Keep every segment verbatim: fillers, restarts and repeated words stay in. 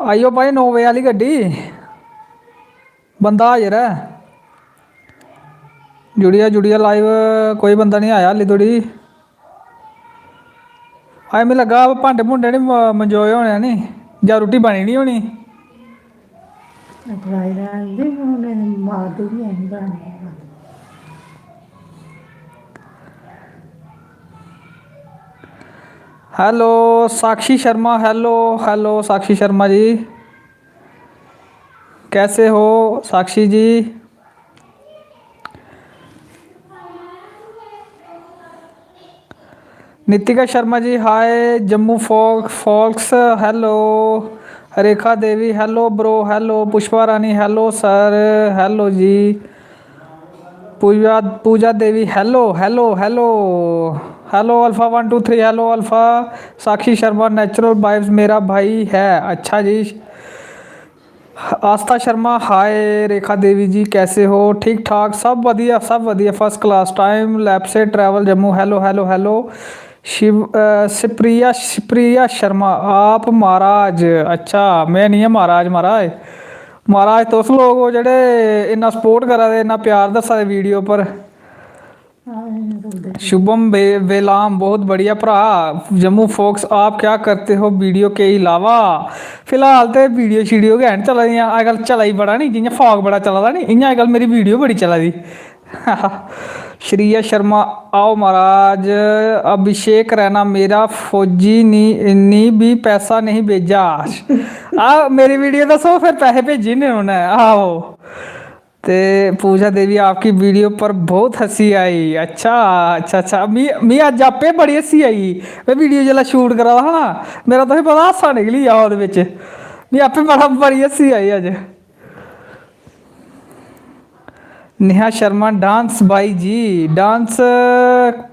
आई जाओ भाई, नौ बजे आह्ली गड्डी, बंदा हाजर ऐ। जुड़िया, जुड़िया live, कोई बंदा निं आया हाल्ली धोड़ी। अजें मिगी लग्गा भांडे भूंडे निं म-, मंजोए होने, है नी? जां रुट्टी बनी निं होनी। बनाई लैन दे, हून मारदे बी हैन बनाने। Hello साक्षी शर्मा, hello, hello साक्षी शर्मा जी, कैसे हो Sakshi ji? Nitika Sharma ji, hi. Jammu fox-, fox, hello. Rekha Devi, hello bro, hello. Pushpa Rani, hello sir, hello ji. Pooja, Pooja Devi, hello, hello, hello. Hello alpha one two three, hello alpha. Sakshi Sharma, natural vibes मेरा भाई है। अच्छा जी। आस्था शर्मा, हाय। रेखा देवी जी, कैसे हो? ठीक ठाक, सब वधिया, सब वधिया, first class। Time lapse travel Jammu, hello, hello, hello. Shiv, अ, सुप्रिया, सुप्रिया शर्मा, आप महाराज? अच्छा, में नहीं है महाराज, महाराज। महाराज तुस लोग हो जेह्ड़े इन्ना सपोर्ट करा दे, इन्ना प्यार दस्सा दे वीडियो पर। शुभम बे-, बेलाम, बहुत बढ़िया भ्रा। जम्मू फोक्स, आप क्या करते हो वीडियो के अलावा? फिलहाल ते वीडियो शीडियो गै हैन चला दियां। अजकल चला दी बड़ा नी, जियां फॉग बड़ा चला दा नी, इयां अजकल मेरी वीडियो बड़ी चला दी। श्रेया शर्मा, आओ महाराज। अभिषेक रैना, मेरा फौजी नी, नी भी पैसा नहीं भेजा। आ मेरी वीडियो दसो, फिर पैसे भेजी ने उन्हें। आओ। ते पूजा देवी, आपकी वीडियो पर बहुत हंसी आई। अच्छा, अच्छा, अच्छा। मी, मी अज्ज आपे बड़ी हंसी आई। में वीडियो जिसलै शूट करा दा हा ना, मेरा तुसें पता हासा निकली गेआ ओह्दे बिच। मी आपे बड़ा, बड़ी हंसी आई अज्ज। नेहा शर्मा, डांस बाई जी, डांस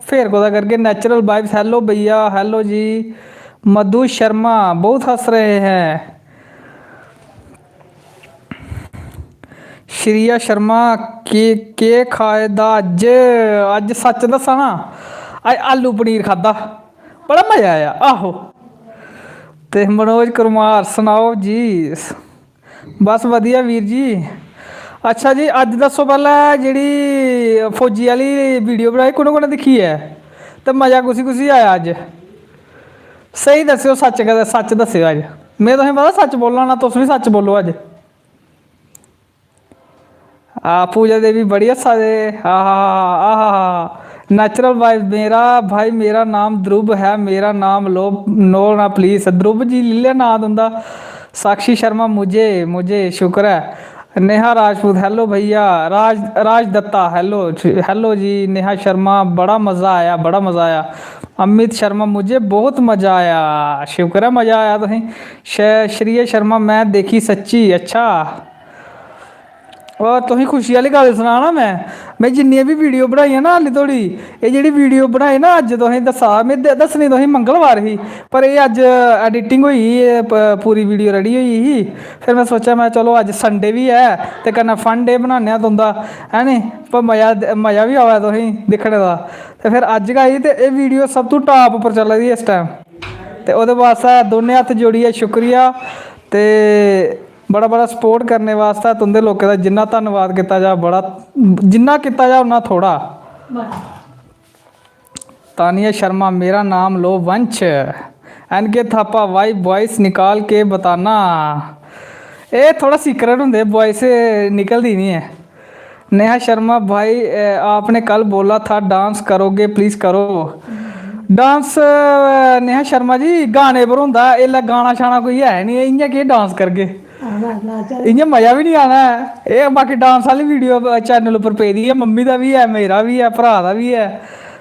फिर कुतै करगे। नेचुरल वाइब्स, हेलो भैया, हेलो जी। मधु शर्मा, बहुत हंस रहे हैं। श्रेया शर्मा, के, केह् खाए दा अज्ज? अज्ज सच्च दस्सां ना, अज्ज आलू पनीर खाद्धा, बड़ा मजा आया। आहो। ते मनोज कुमार, सनाओ जी। बस वधिया वीर जी। अच्छा जी, अज्ज दस्सो पैह्लें, जेह्ड़ी फौजी आह्ली वीडियो बनाई, कु'नें कु'नें दिक्खी ऐ? ते मजा कुसी कुसी आया अज्ज? स्हेई दस्सेओ, सच्च कदें, सच्च दस्सेओ अज्ज। में तुसें पता सच्च बोलना ना, तुस बी सच्च बोलो अज्ज। आ, पूजा देवी बड़ी हस्सा दे। आहा, आहा, आहा। नेचुरल वाइफ, मेरा भाई, मेरा नाम ध्रुव है, मेरा नाम लो, नो ना प्लीज। ध्रुव जी, लेई लेआ नांऽ तुं'दा। साक्षी शर्मा, मुझे, मुझे शुक्र है। नेहा राजपूत, हेलो भैया। राज, राज दत्ता, हेलो, हेलो जी। नेहा शर्मा, बड़ा मज़ा आया, बड़ा मज़ा आया। अमित शर्मा, मुझे बहुत मज़ा आया। शुक्र है, मज़ा आया तुसें। श-, श्रेय शर्मा, मैं देखी सच्ची। अच्छा, और तुसें खुशी आह्ली गल्ल सनां ना, मैं, मैं जिन्नियां बी वीडियो बनाइयां ना हाल्ली धोड़ी, एह् जेह्ड़ी वीडियो बनाई ना अज्ज तुसें दस्सा, में द-, दस्सनी तुसें मंगलवार ही, पर एह् अज्ज एडिटिंग होई ही, एह् प-, पूरी वीडियो रेडी होई ही। फिर में सोचेआ, मैं चलो अज्ज संडे बी ऐ ते कन्नै फन डे बनाने आं तुं'दा, है नी? पर मजा, मजा बी आवै तुसें दिक्खने दा। ते फिर अज्ज गै आई ते एह् वीडियो सब तों टॉप उप्पर चला दी इस टाइम। ते ओह्दे बास्तै दोनें हत्थ जोड़ियै शुक्रिया। ते बड़ा बड़ा सपोर्ट करने बास्तै तुं'दे लोकें दा जिन्ना धन्नवाद कीता जा, बड़ा, जिन्ना कीता जा उन्ना थोड़ा। तानिया शर्मा, मेरा नाम लो वंश। एन के थापा, वाई वॉइस निकाल के बताना। एह् थोड़ा सीक्रेट होंदे, वॉइस निकलदी निं ऐ। नेहा शर्मा, भाई, अ, आपने कल बोला था डांस करोगे, प्लीज करो। डांस, अ, नेहा शर्मा जी, गाने पर होंदा, इसलै गाना शाना कोई है निं, इ'यां केह् डांस करगे? आना, नाचा। इ'यां मजा बी निं आना ऐ। एह् बाकी डांस आह्ली वीडियो चैनल उप्पर पेदी ऐ, मम्मी दा बी ऐ, मेरा बी ऐ, भ्राऽ दा बी ऐ,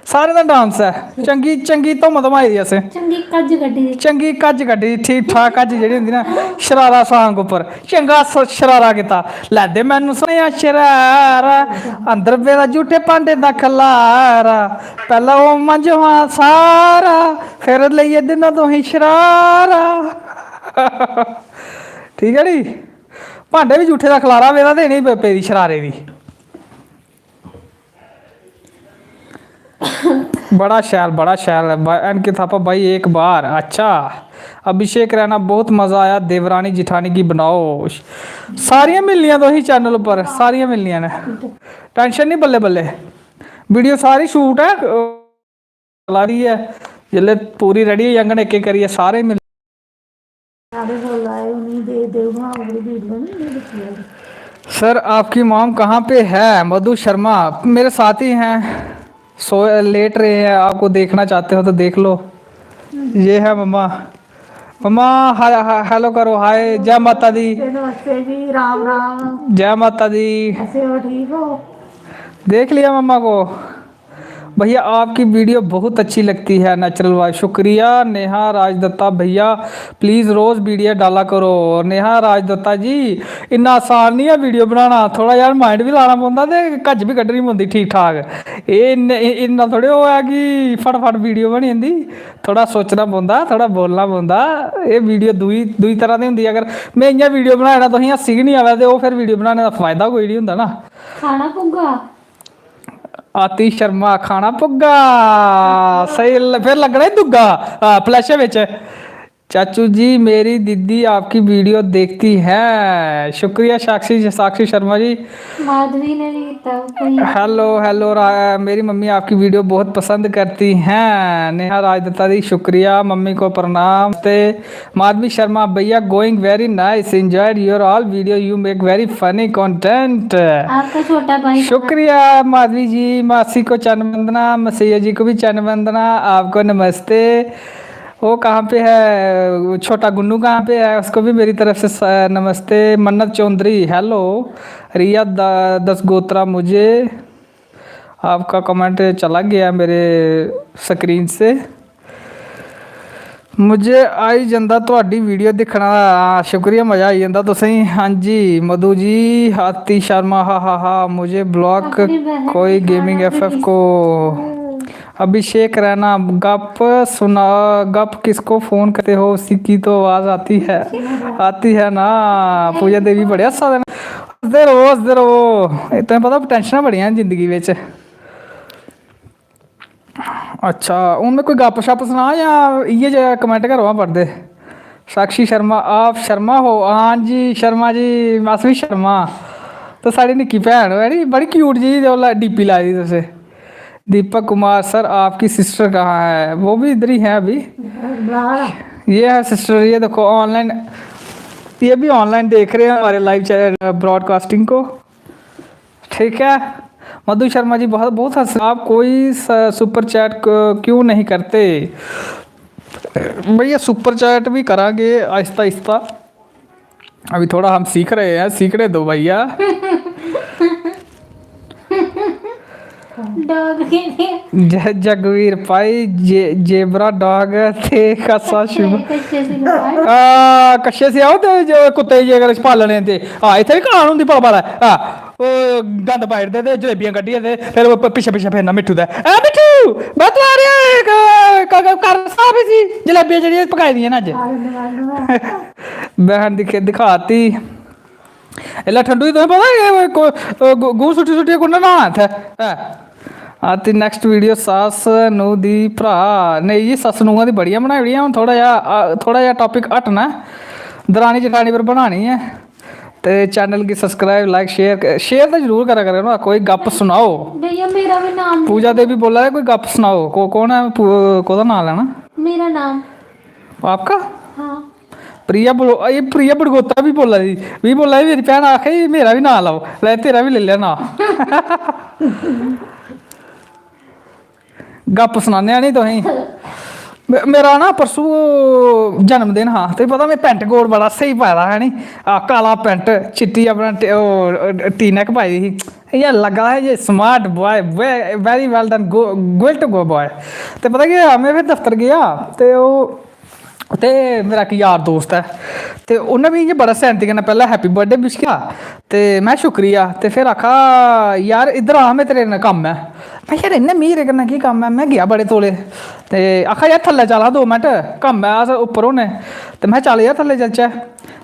सारें दा डांस ऐ। चंगी, चंगी धुम्म धमाई दी असें। चंगी कज्ज कड्ढी दी। चंगी कज्ज कड्ढी दी, ठीक ठाक कज्ज जेह्ड़ी होंदी ना, शरारा सांग उप्पर। चंगा स-, शरारा कीता। लैंदे मैनू सनेहा शरारा, अंदर पेदा झूठे भांडे दा खलारा। पैह्ला ओह् मंजवा सारा, फिर लेइयै दिन्ना तुसें शरारा। ठीक ऐ नी? भांडे बी झूठे दा खलारा पेदा ते इ'नें प-, पेदी शरारे दी। बड़ा शैल, बड़ा शैल। बा-, एन के थापा भाई, एक बार। अच्छा, अभिषेक रैना, बहुत मजा आया। देवरानी जिठानी की बनाओ। सारियां मिलनियां तुसें चैनल उप्पर, सारियां मिलनियां न। टेंशन नहीं, बल्ले बल्ले। वीडियो सारी शूट है, चला दी है। जिसले पूरी रेडी हो जांगन, एक एक करियै सारे मिल। सर, आपकी मॉम कहाँ पे है? मधु शर्मा मेरे साथ ही हैं, सो लेट रहे हैं। आपको देखना चाहते हो तो देख लो। ये है मम्मा। मम्मा, हा- हा- हेलो करो, हाय, जय माता दी। नमस्ते जी, राम राम। जय माता दी। कैसे हो, ठीक हो? देख लिया मम्मा को। भैया, आपकी वीडियो बहुत अच्छी लगती है, नेचुरल वाइफ। शुक्रिया नेहा राजदत्ता भैया, प्लीज रोज वीडियो डाला करो। नेहा राजदत्ता जी, इन्ना आसान नहीं है वीडियो बनाना, थोड़ा यार माइंड भी लाना पौंदा ते घज्ज भी कड्ढनी पौंदी ठीक ठाक। एह् इन्ने- इन्ना थोड़े ओह् ऐ कि फटाफट वीडियो बनी जंदी। थोड़ा सोचना पौंदा, थोड़ा बोलना पौंदा। एह् वीडियो दूई दूई तरह दी होंदी। अगर में इ'यां वीडियो बनाए ना, तुसें हस्सी गै निं आवै, ते ओह् फिर वीडियो बनाने दा फायदा कोई निं होंदा ना। खाना पुग्गा। आतिश शर्मा, खाना पुग्गा। सही ल-, फिर लग्गना ही दुग्गा, आ, फ्लैश बिच। चाचू जी, मेरी दीदी आपकी वीडियो देखती है। शुक्रिया साक्षी, साक्षी शर्मा जी। माधवी ने भी किया कोई। हेलो, हेलो रा-, मेरी मम्मी आपकी वीडियो बहुत पसंद करती हैं। नेहा राजदत्ता दी शुक्रिया, मम्मी को प्रणाम। ते माधवी शर्मा भैया, going very nice, enjoyed your all video, you make very funny content। आपका छोटा भाई कहाँ है? शुक्रिया माधवी जी, मासी को चरण वंदना, मसैया जी को भी चरण वंदना, आपको नमस्ते। वो कहाँ पे है, वो छोटा गुन्नू कहाँ पे है, उसको भी मेरी तरफ से स-, नमस्ते। मन्नत चौधरी, हेलो। रिया द-, दसगोत्रा, मुझे आपका कमेंट चला गया मेरे स्क्रीन से। मुझे आई जंदा तुहाडी वीडियो दिक्खना। हां, शुक्रिया, मजा आई जंदा तुसेंगी। हां जी, मधु जी, आतिश शर्मा, हा, हा, हा, मुझे ब्लॉक अपनी बहन कोई की गेमिंग खाना एफएफ भी को। अभिषेक रैना, गप सुना, गप किसको फोन करते हो, उसी की तो आवाज आती है, आती है ना। पूजा देवी बड़े हस्सा दे न। हसदे रवो, हसदे रवो। एह् तुसें पता, टेंशनां बड़ियां न जिंदगी बिच। अच्छा, हून में कोई गप शप सनां जां इ'यै जेहा कमेंट गै र'वां पढ़दे? साक्षी शर्मा, आप शर्मा हो? हां जी, शर्मा जी, अस बी शर्मा। तुस साढ़ी निक्की भैन ओ, है नी? बड़ी क्यूट जेही ते ओल्लै डीपी लाई दी तुसें। दीपक कुमार सर, आपकी सिस्टर कहाँ है? वो भी इधर ही है अभी। ये है सिस्टर, ये देखो ऑनलाइन, ये भी ऑनलाइन देख रहे हैं हमारे लाइव चैनल ब्रॉडकास्टिंग को। ठीक है मधु शर्मा जी, बहुत बहुत हंस, आप कोई स-, सुपर चैट क-, क्यों नहीं करते? भैया, सुपर चैट भी करांगे आहिस्ता आहिस्ता, अभी थोड़ा हम सीख रहे हैं, सीखने दो भैया। डॉग के लिए। जय जगवीर भाई, जे जेबरा डॉग ते कस्सा शुभ। कच्चे से लगा। आ, कच्चे से आओ ते जो कुत्ते जे अगर पालने ते, आ, इत्थै बी कान होंदी पल पल, आ, ओ गंद पाई ओड़दे ते जलेबियां कड्ढियै ते फिर ओह् प-, पिच्छे पिच्छे फिरना मिट्ठू दा। "ए मिट्ठू, बस तू आ रेहा, क-, क-, क-, कर साफ इसी, जलेबियां जेह्ड़ियां पकाई दियां न अज्ज।" बहन दिक्खे, दिखाती। एल्लै ठंडू गी तुसें पता एह् को-, गू-, गूं सुट्टी सुट्टियै कु'न्नै न्हाना इत्थै? है। आती नैक्सट वीडियो सास नूंह् दी भ्राऽ। नेईं जी, सस्स नूंहा दी बड़ियां बनाई ओड़ियां। हून थोह्ड़ा जेहा, आ, थोह्ड़ा जेहा टॉपिक हटना ऐ, दरानी जठानी पर बनानी ऐ। ते चैनल गी सब्सक्राइब, लाइक, शेयर, शेयर ते जरूर करा करो ना। कोई गप्प सनाओ। भैया, मेरा भी नाम पूजा देवी बोला दे, कोई गप्प सनाओ। को-, कौन ऐ पू-, कोह्दा नांऽ लैना? मेरा नाम। आपका? हाँ। प्रिया बड़ो-, एह् प्रिया बड़गोता बी बोला दी, मी बोला दी, "मेरी भैन आखा दी, मेरा बी नांऽ लैओ।" लै, तेरा बी लेई लेआ नांऽ। गप्प सनाने आं नी तुसेंगी। मे-, मेरा ना परसों जन्मदिन हा, ते पता में पैंट कोट बड़ा स्हेई पाए दा हा नी, आ, काला पैंट, चिट्टी अपना ट-, ओह्, टी-नेक पाई दी ही। इ'यां लग्गा दा हा जे smart boy, ve-, very well done, go, going to go boy। ते पता केह् होआ, में फिर दफ्तर गेआ, ते ओह् ते मेरा इक यार दोस्त ऐ, ते उन्नै मिगी इ'यां बड़ा सैंती कन्नै पैह्लें happy birthday wish कीता, ते में शुक्रिया, ते फिर आखा, "यार, इद्धर आ, में तेरे कन्नै कम्म ऐ।" में, "यार, इन्नै मेरे कन्नै केह् कम्म ऐ?" में गेआ बड़े तौले, ते आखा, "यार, थल्लै चल, दो मिंट कम्म ऐ, अस उप्पर होने।" ते में, "चल यार, थल्लै चलचै।"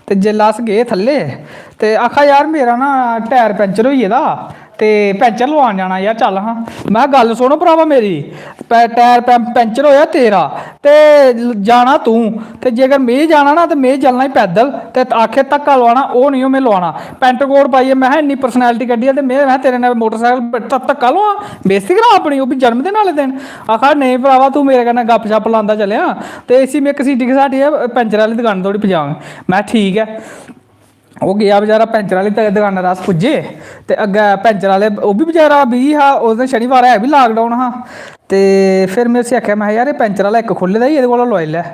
ते जेल्लै अस गे थल्लै, ते आखा, "यार, मेरा ना टैर पैंचर होई गेदा, ते पैंचर लुआन जाना यार, चल हां। में गल्ल सुनो भ्रावा मेरी, पै-, टायर पै-, पैंचर होया तेरा ते जाना तूं, ते जेकर में जाना ना ते में चलना ही पैदल। ते आखे धक्का लुआना, ओह् निं ओ में लुआना। पैंट कोट पाइयै में इन्नी personality कड्ढी ऐ ते में, में तेरे नाल मोटरसाइकल पर ध-, धक्का लुआं? बेइज्जती करां अपनी, ओह् बी जन्मदिन आह्ले दिन। आखा, "नेईं भ्रावा, तूं मेरे कन्नै गपशप लांदा चलेआं ते इसी में घसीटी घसाटियै पैंचर आह्ली दकाना धोड़ी पजाङ।" में, "ठीक ऐ।" ओह् गेआ बेचारा पैंचर आह्ली द-, दकाना पर। अस पुज्जे ते अग्गै पैंचर आह्ले, ओह् बी बेचारा busy हा, उस दिन शनिवार है बी lockdown हा। ते फिर में उसी आखेआ, में, "यार, एह् पैंचर आह्ला इक खु'ल्ले दा ही, एह्दे कोला लोआई लै।"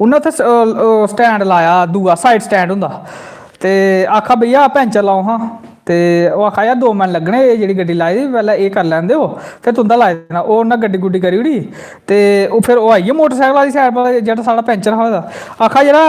उन्नै उत्थै स-, ओह्, ओह् stand लाया दूआ, side stand होंदा। ते आखा, "भैया, पैंचर लाओ हां।" ते ओह् आखा, "यार, दो मिंट लग्गने, एह् जेह्ड़ी गड्डी लाई दी, पैह्लें एह् करी लैन देओ, फिर तुं'दा लाई देना।" ओह् उन्नै गड्डी गुड्डी करी ओड़ी। ते ओह् फिर ओह् आई गे मोटरसाइकल आह्ली side पर, जेह्ड़ा साढ़ा पैंचर हा होए दा। आखा, "यरा,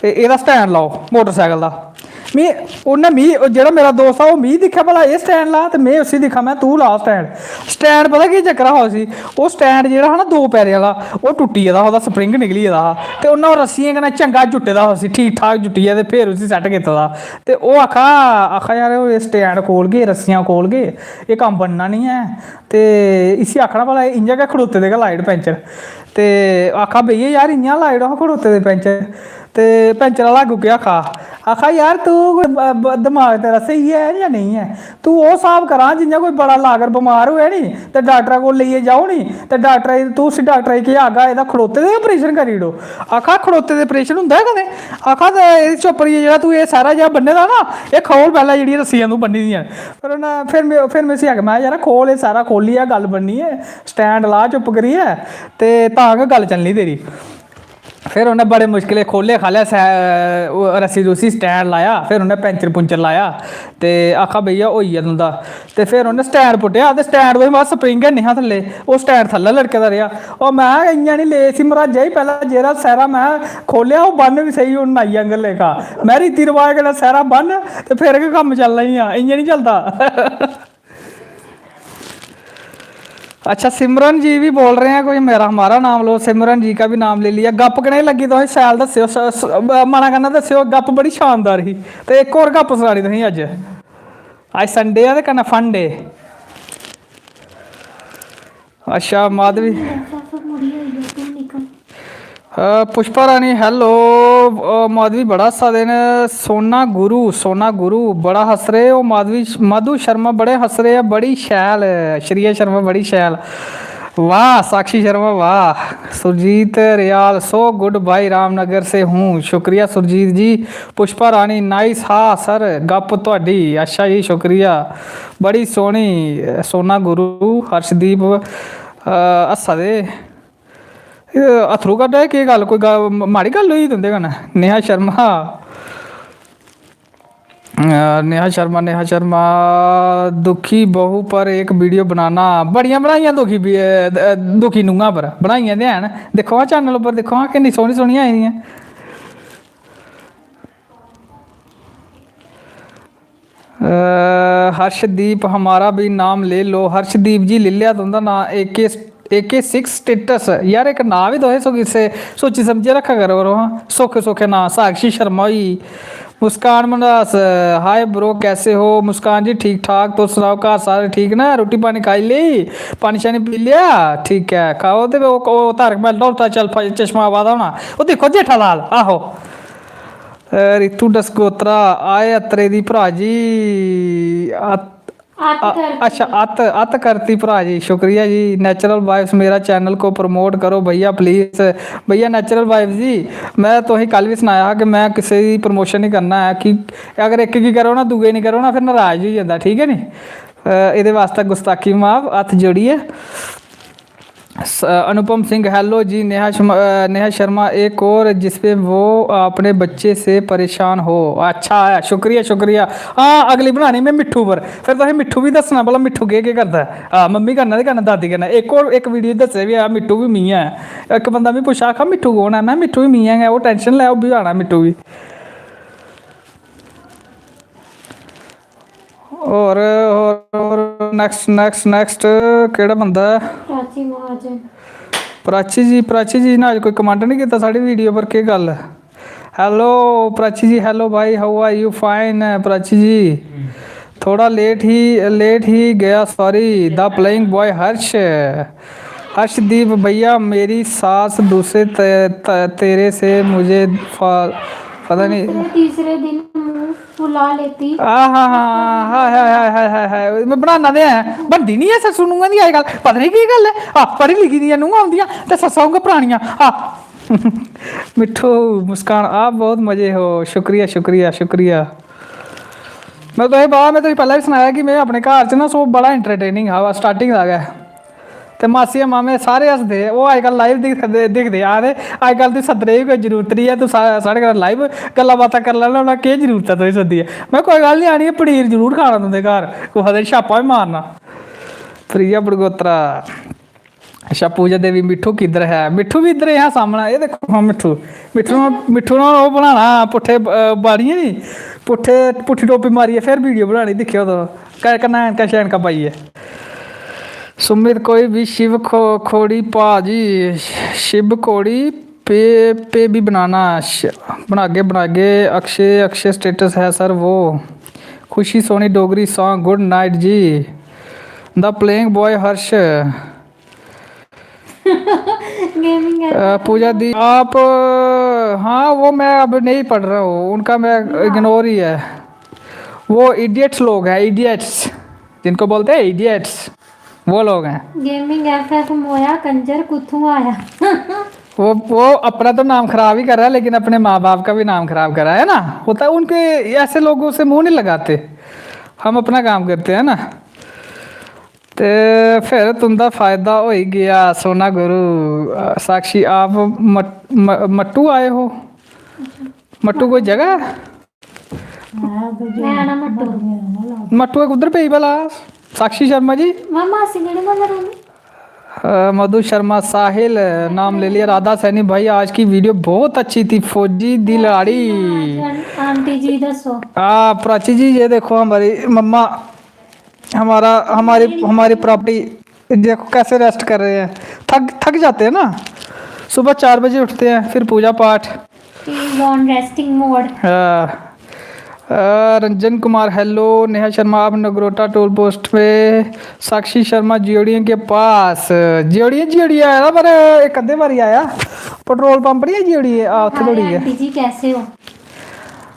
ए-, एह्दा stand लाओ मोटरसाइकल दा।" मी, उन्नै मी, ओह् जेह्ड़ा मेरा दोस्त हा, ओह् मी दिक्खेआ, "भला एह् stand ला," ते में उसी दिक्खा, में, "तूं ला stand।" Stand पता केह् चक्कर हा उसी? ओह् stand जेह्ड़ा हा ना दो पैरें आह्ला, ओह् टुट्टी गेदा हा, ओह्दा spring निकली गेदा हा, ते उन्नै ओह् रस्सियें कन्नै चंगा जुट्टे दा हा उसी, ठीक ठाक जुट्टियै ते फिर उसी set कीते दा। ते ओह् आखा, आखा, "यार, ओह् stand खोलगे, रस्सियां खोलगे, एह् कम्म बनना निं ऐ।" ते इसी आखना, "भला इ'यां गै खड़ोते दे गै लाई ओड़ पैंचर।" ते आखा, "भैया यार, इ'यां लाई ओड़ो हां खड़ोते दे पैंचर।" ते पैंचर आह्ला अग्गूं केह् आखा? आखा, "यार, तूं कोई ब-, ब-, दमाग तेरा स्हेई ऐ जां नेईं ऐ? तूं ओह् स्हाब करा, जि'यां कोई बड़ा लागर बमार होऐ नी, ते डाक्टरै कोल लेइयै जाओ नी, ते डाक्टरै गी, तूं उसी डाक्टरै गी केह् आखगा, एह्दा खड़ोते दे operation करी ओड़ो।" आखा, "खड़ोते दे operation होंदा ऐ कदें?" आखा, "ते एह् चुप्प करियै जेह्ड़ा तूं एह् सारा जेहा ब'न्ने दा ना, एह् खोल पैह्लें जेह्ड़ियां रस्सियां तूं ब'न्नी दियां न।" फिर उन्नै, फिर में, फिर में उसी आखेआ, में, "यार, खोल एह् सारा, खोह्ल्लियै गल्ल बननी ऐ, stand ला चुप्प करियै, ते तां गै गल्ल चलनी तेरी।" फिर उन्नै बड़े मुश्कलें खोह्ल्ले खाह्ल्लै सै-, ओह् रस्सी रुस्सी, stand लाया, फिर उन्नै पैंचर पुंचर लाया ते आखा, "भैया, होई गेआ तुं'दा।" ते फिर उन्नै stand पुट्टेआ ते stand, ओह् बस spring गै निं हा थल्ले, ओह् stand थल्लै लटके दा रेहा। ओह् में, "इ'यां निं ले इसी मर्हाजै गी, पैह्लें जेह्ड़ा सैह्रा में खोह्ल्लेआ, ओह् ब'न्न बी स्हेई, हून नाई आंह्गर लेखा। में रीति रवाज कन्नै सैह्रा ब'न्न ते फिर गै कम्म चलना ई आ, इ'यां निं चलदा।" अच्छा, सिमरन जी भी बोल रहे हैं, कोई मेरा हमारा नाम लो, सिमरन जी का भी नाम ले लिया। गप्प कनेही लग्गी तुसें? शैल दस्सेओ, स-, स-, मना कन्नै दस्सेओ, गप्प बड़ी शानदार ही। ते इक होर गप्प सनानी तुसें अज्ज। अज्ज Sunday ऐ ते कन्नै fun day। अच्छा, माधवी। अ, पुष्पा रानी, hello। अ, माधवी बड़ा हस्सा दे न। सोना गुरु, सोना गुरु बड़ा हस्स रहे। ओ माधवी, मधु शर्मा बड़े हस्स रहे आ। बड़ी शैल, श्रेया शर्मा बड़ी शैल। वाह, साक्षी शर्मा, वाह। सुरजीत रियाल, so good भाई, रामनगर से हूँ। शुक्रिया सुरजीत जी। पुष्पा रानी, nice हा सर, गप्प तुहाडी। अच्छा जी, शुक्रिया। बड़ी सोहनी, सोना गुरु, हर्षदीप, अ, हस्सा दे। एह् अत्थरू कड्ढा दे, केह् गल्ल, कोई गल्ल, म-, माड़ी गल्ल होई तुं'दे कन्नै? नेहा शर्मा, अ, नेहा शर्मा, नेहा शर्मा, दुखी बहू पर एक video बनाना। बड़ियां बनाइयां दुखी बी-, अ, द-, दुखी नूंहां पर, बनाइयां ते हैन। दिक्खो हां channel उप्पर, दिक्खो हां किन्नी सोह्नी सोह्नियां आई दियां। अ, हर्षदीप, हमारा भी नाम ले लो। हर्षदीप जी, लेई लेआ तुं'दा नांऽ। AK, AK six status। यार, इक नांऽ बी तुसें सोची, सोची समझियै रक्खा करो, करो हां। सौखे सौखे नांऽ, साक्षी शर्मा होई, मुस्कान मंडास, hi bro, कैसे हो? मुस्कान जी, ठीक ठाक, तुस सनाओ, घर सारे ठीक न? रुट्टी पानी खाई लेई? पानी शानी पी लेआ? ठीक ऐ, खाओ ते ओह्, ओह् तारक मेहता उल्टा चल, चश्मा आवा दा होना। ओह् दिक्खो जेठालाल, आहो। अ, रितु डसगोत्रा, आए अत्तरे दी भ्रा जी, अत-, अत अ-, करती। अच्छा, अत, अत करती भ्रा जी, शुक्रिया जी। Natural Vibes, मेरा channel को promote करो भैया, please। भैया Natural Vibes जी, में तुसें कल बी सनाया हा कि में किसे दी promotion नहीं करना ऐ, कि अगर इक गी करो ना, दूए गी नहीं करो ना, फिर नाराज होई जंदा, ठीक ऐ नी? अ, एह्दे वास्तै गुस्ताखी माफ, हत्थ जोड़ियै। स-, अनुपम सिंह, hello जी। नेहा शर्मा, अ, नेहा शर्मा, एक और जिसपे वो अपने बच्चे से परेशान हो। अच्छा है, शुक्रिया, शुक्रिया। हाँ, अगली बनानी में मिट्ठू पर, फिर तुसें मिट्ठू बी दस्सना भला मिट्ठू केह् केह् करदा ऐ। हां, मम्मी कन्नै ते कन्नै दादी कन्नै। इक होर, इक video च दस्सेआ बी ऐ, मिट्ठू बी मी ऐ। इक बंदा मी पुच्छा, आखा, "मिट्ठू कौन ऐ?" में, "मिट्ठू बी मी ऐ गै, ओह् tension लै, ओह् बी आना मिट्ठू बी।" होर, होर, होर, next, next, next केह्ड़ा बंदा ऐ? प्राची महाजन। प्राची जी, प्राची जी ने अज्ज कोई comment निं कीता साढ़ी video पर, केह् गल्ल? Hello प्राची जी, hello भाई, how are you? Fine, Prachi जी। थोड़ा लेट ही, लेट ही गया, sorry. The playing boy Harsh, Harshdeep भैया, मेरी सास दूसरे ते, ते, तेरे से मुझे फा-, पता नहीं। दूसरे तीसरे दिन मुंह फुला लेती। आ हा हा हा हा हा हा। मैं बनाना ते है, बनदी नहीं है सस्सू नूंहां दी अजकल, पता नहीं की गल्ल है। आ, पढ़ी लिखी दियां नूंहां होंदियां ते सस्सां उं'गे परानियां। आ मिट्ठू मुस्कान, आप बहुत मजे हो। शुक्रिया, शुक्रिया, शुक्रिया। मैं तुसें पता, मैं तुसें पैह्लें बी सनाया कि मैं अपने घर च ना, सो बड़ा एंटरटेनिंग हा स्टार्टिंग दा गै। ते मासियां मामे सारे हसदे, ओह् अजकल लाइव दिखदे, दिखदे, आखदे, "अजकल तू सद्दने दी कोई जरूरत नहीं ऐ, तू सा-, साढ़े कन्नै लाइव गल्लां बातां करी लैना, हून केह् जरूरत ऐ तुसें सद्दियै?" मैं, "कोई गल्ल नहीं, आनियै पनीर जरूर खाना तुं'दे घर, कुसै दिन छापा बी मारना।" प्रिया बड़गोत्रा, अच्छा, पूजा देवी, मिट्ठू किधर है? मिट्ठू भी इधर है सामने, ये देखो, हाँ, मिट्ठू, मिट्ठू ने, मिट्ठू ने ओह् बनाना पुट्ठे, अ, बाड़िये नी, पुट्ठे, पुट्ठी टोपी मारियै फिर वीडियो बनानी, दिक्खेओ तुस, क-, कन्नै ऐनकां शैनकां पाइयै। सुमित, कोई भी शिव खो-, खोड़ी भाजी, शिव खोड़ी पे, पे भी बनाना, श-, बनागे, बनागे। अक्षय, अक्षय स्टेटस है सर वो। Khushi Soni Dogri song, good night ji. The playing boy Harsh. Gaming है। अ, पूजा दी, आप, हाँ, वो मैं अब नहीं पढ़ रहा हूँ, उनका मैं इग्नोर ही है। वो इडियट्स लोग हैं, इडियट्स, जिनको बोलते हैं इडियट्स, वो लोग हैं। गेमिंग एफएफ मोया कंजर कुत्थों आया? वो, वो अपना तो नाम खराब ही कर रहा है, लेकिन अपने माँ बाप का भी नाम खराब कर रहा है ना। होता है, उनके, ऐसे लोगों से मुंह नहीं लगाते, हम अपना काम करते हैं ना। ते फिर तुं'दा फायदा होई गेआ, सोना गुरु। अ, साक्षी, आप मट-, म-, मट्टू आए हो? मट्टू कोई जगह है? मैं आना मट्टू। मट्टू कुद्धर पेई भला? साक्षी शर्मा जी? मैं मासी केह्ड़े म्हल्ले रौह्नी? अ, मधु शर्मा, साहिल, नाम ले लिया। राधा सैनी भाई, आज की वीडियो बहुत अच्छी थी। फौजी दी लाड़ी। आंटी जी दस्सो। आ, प्राची जी, ये देखो हमारी मम्मा, हमारा, हमारी, हमारी प्रॉपर्टी, देखो कैसे रेस्ट कर रहे हैं। थक, थक जाते हैं ना, सुबह चार बजे उठते हैं, फिर पूजा पाठ। He is on resting mode. आ, आ, रंजन कुमार, हेलो। नेहा शर्मा, आप नगरोटा टोल पोस्ट पे। साक्षी शर्मा, जियोड़ियों के पास। जियोड़ियों, जियोड़ियों आया ना, पर एक अद्धे बारी आया। पेट्रोल पंप नहीं है जियोड़ियों, आ, उत्थे थोड़ी है। आंटी जी कैसे हो?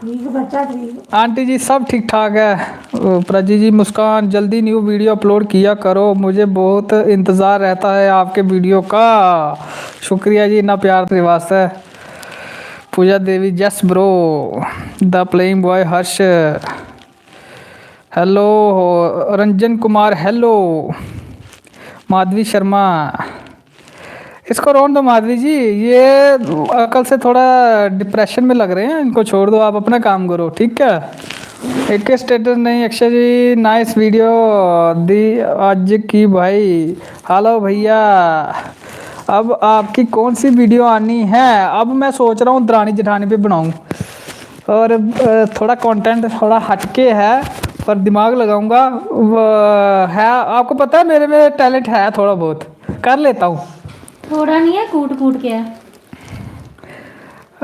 ठीक बच्चा, ठीक। आंटी जी, सब ठीक ठाक है। ओ, प्राची जी, मुस्कान, जल्दी न्यू वीडियो अपलोड किया करो, मुझे बहुत इंतज़ार रहता है आपके वीडियो का। शुक्रिया जी, इन्ना प्यार तेरे वास्तै। Pooja Devi, yes bro. The playing boy Harsh, hello. Ranjan Kumar, hello. Madhavi Sharma, इसको रहने दो माधवी जी, ये अकल से थोड़ा डिप्रेशन में लग रहे हैं, इनको छोड़ दो, आप अपना काम करो, ठीक है? एक स्टेटस नहीं। अक्षय जी, नाइस वीडियो दी आज की भाई। हेलो भैया, अब आपकी कौन सी वीडियो आनी है? अब मैं सोच रहा हूँ दरानी जेठानी पे बनाऊँ, और अ, थोड़ा कंटेंट थोड़ा हटके है, पर दिमाग लगाऊंगा। वो है, आपको पता है मेरे में टैलेंट है थोड़ा बहुत, कर लेता हूँ। थोड़ा नहीं है, कूट कूट के है।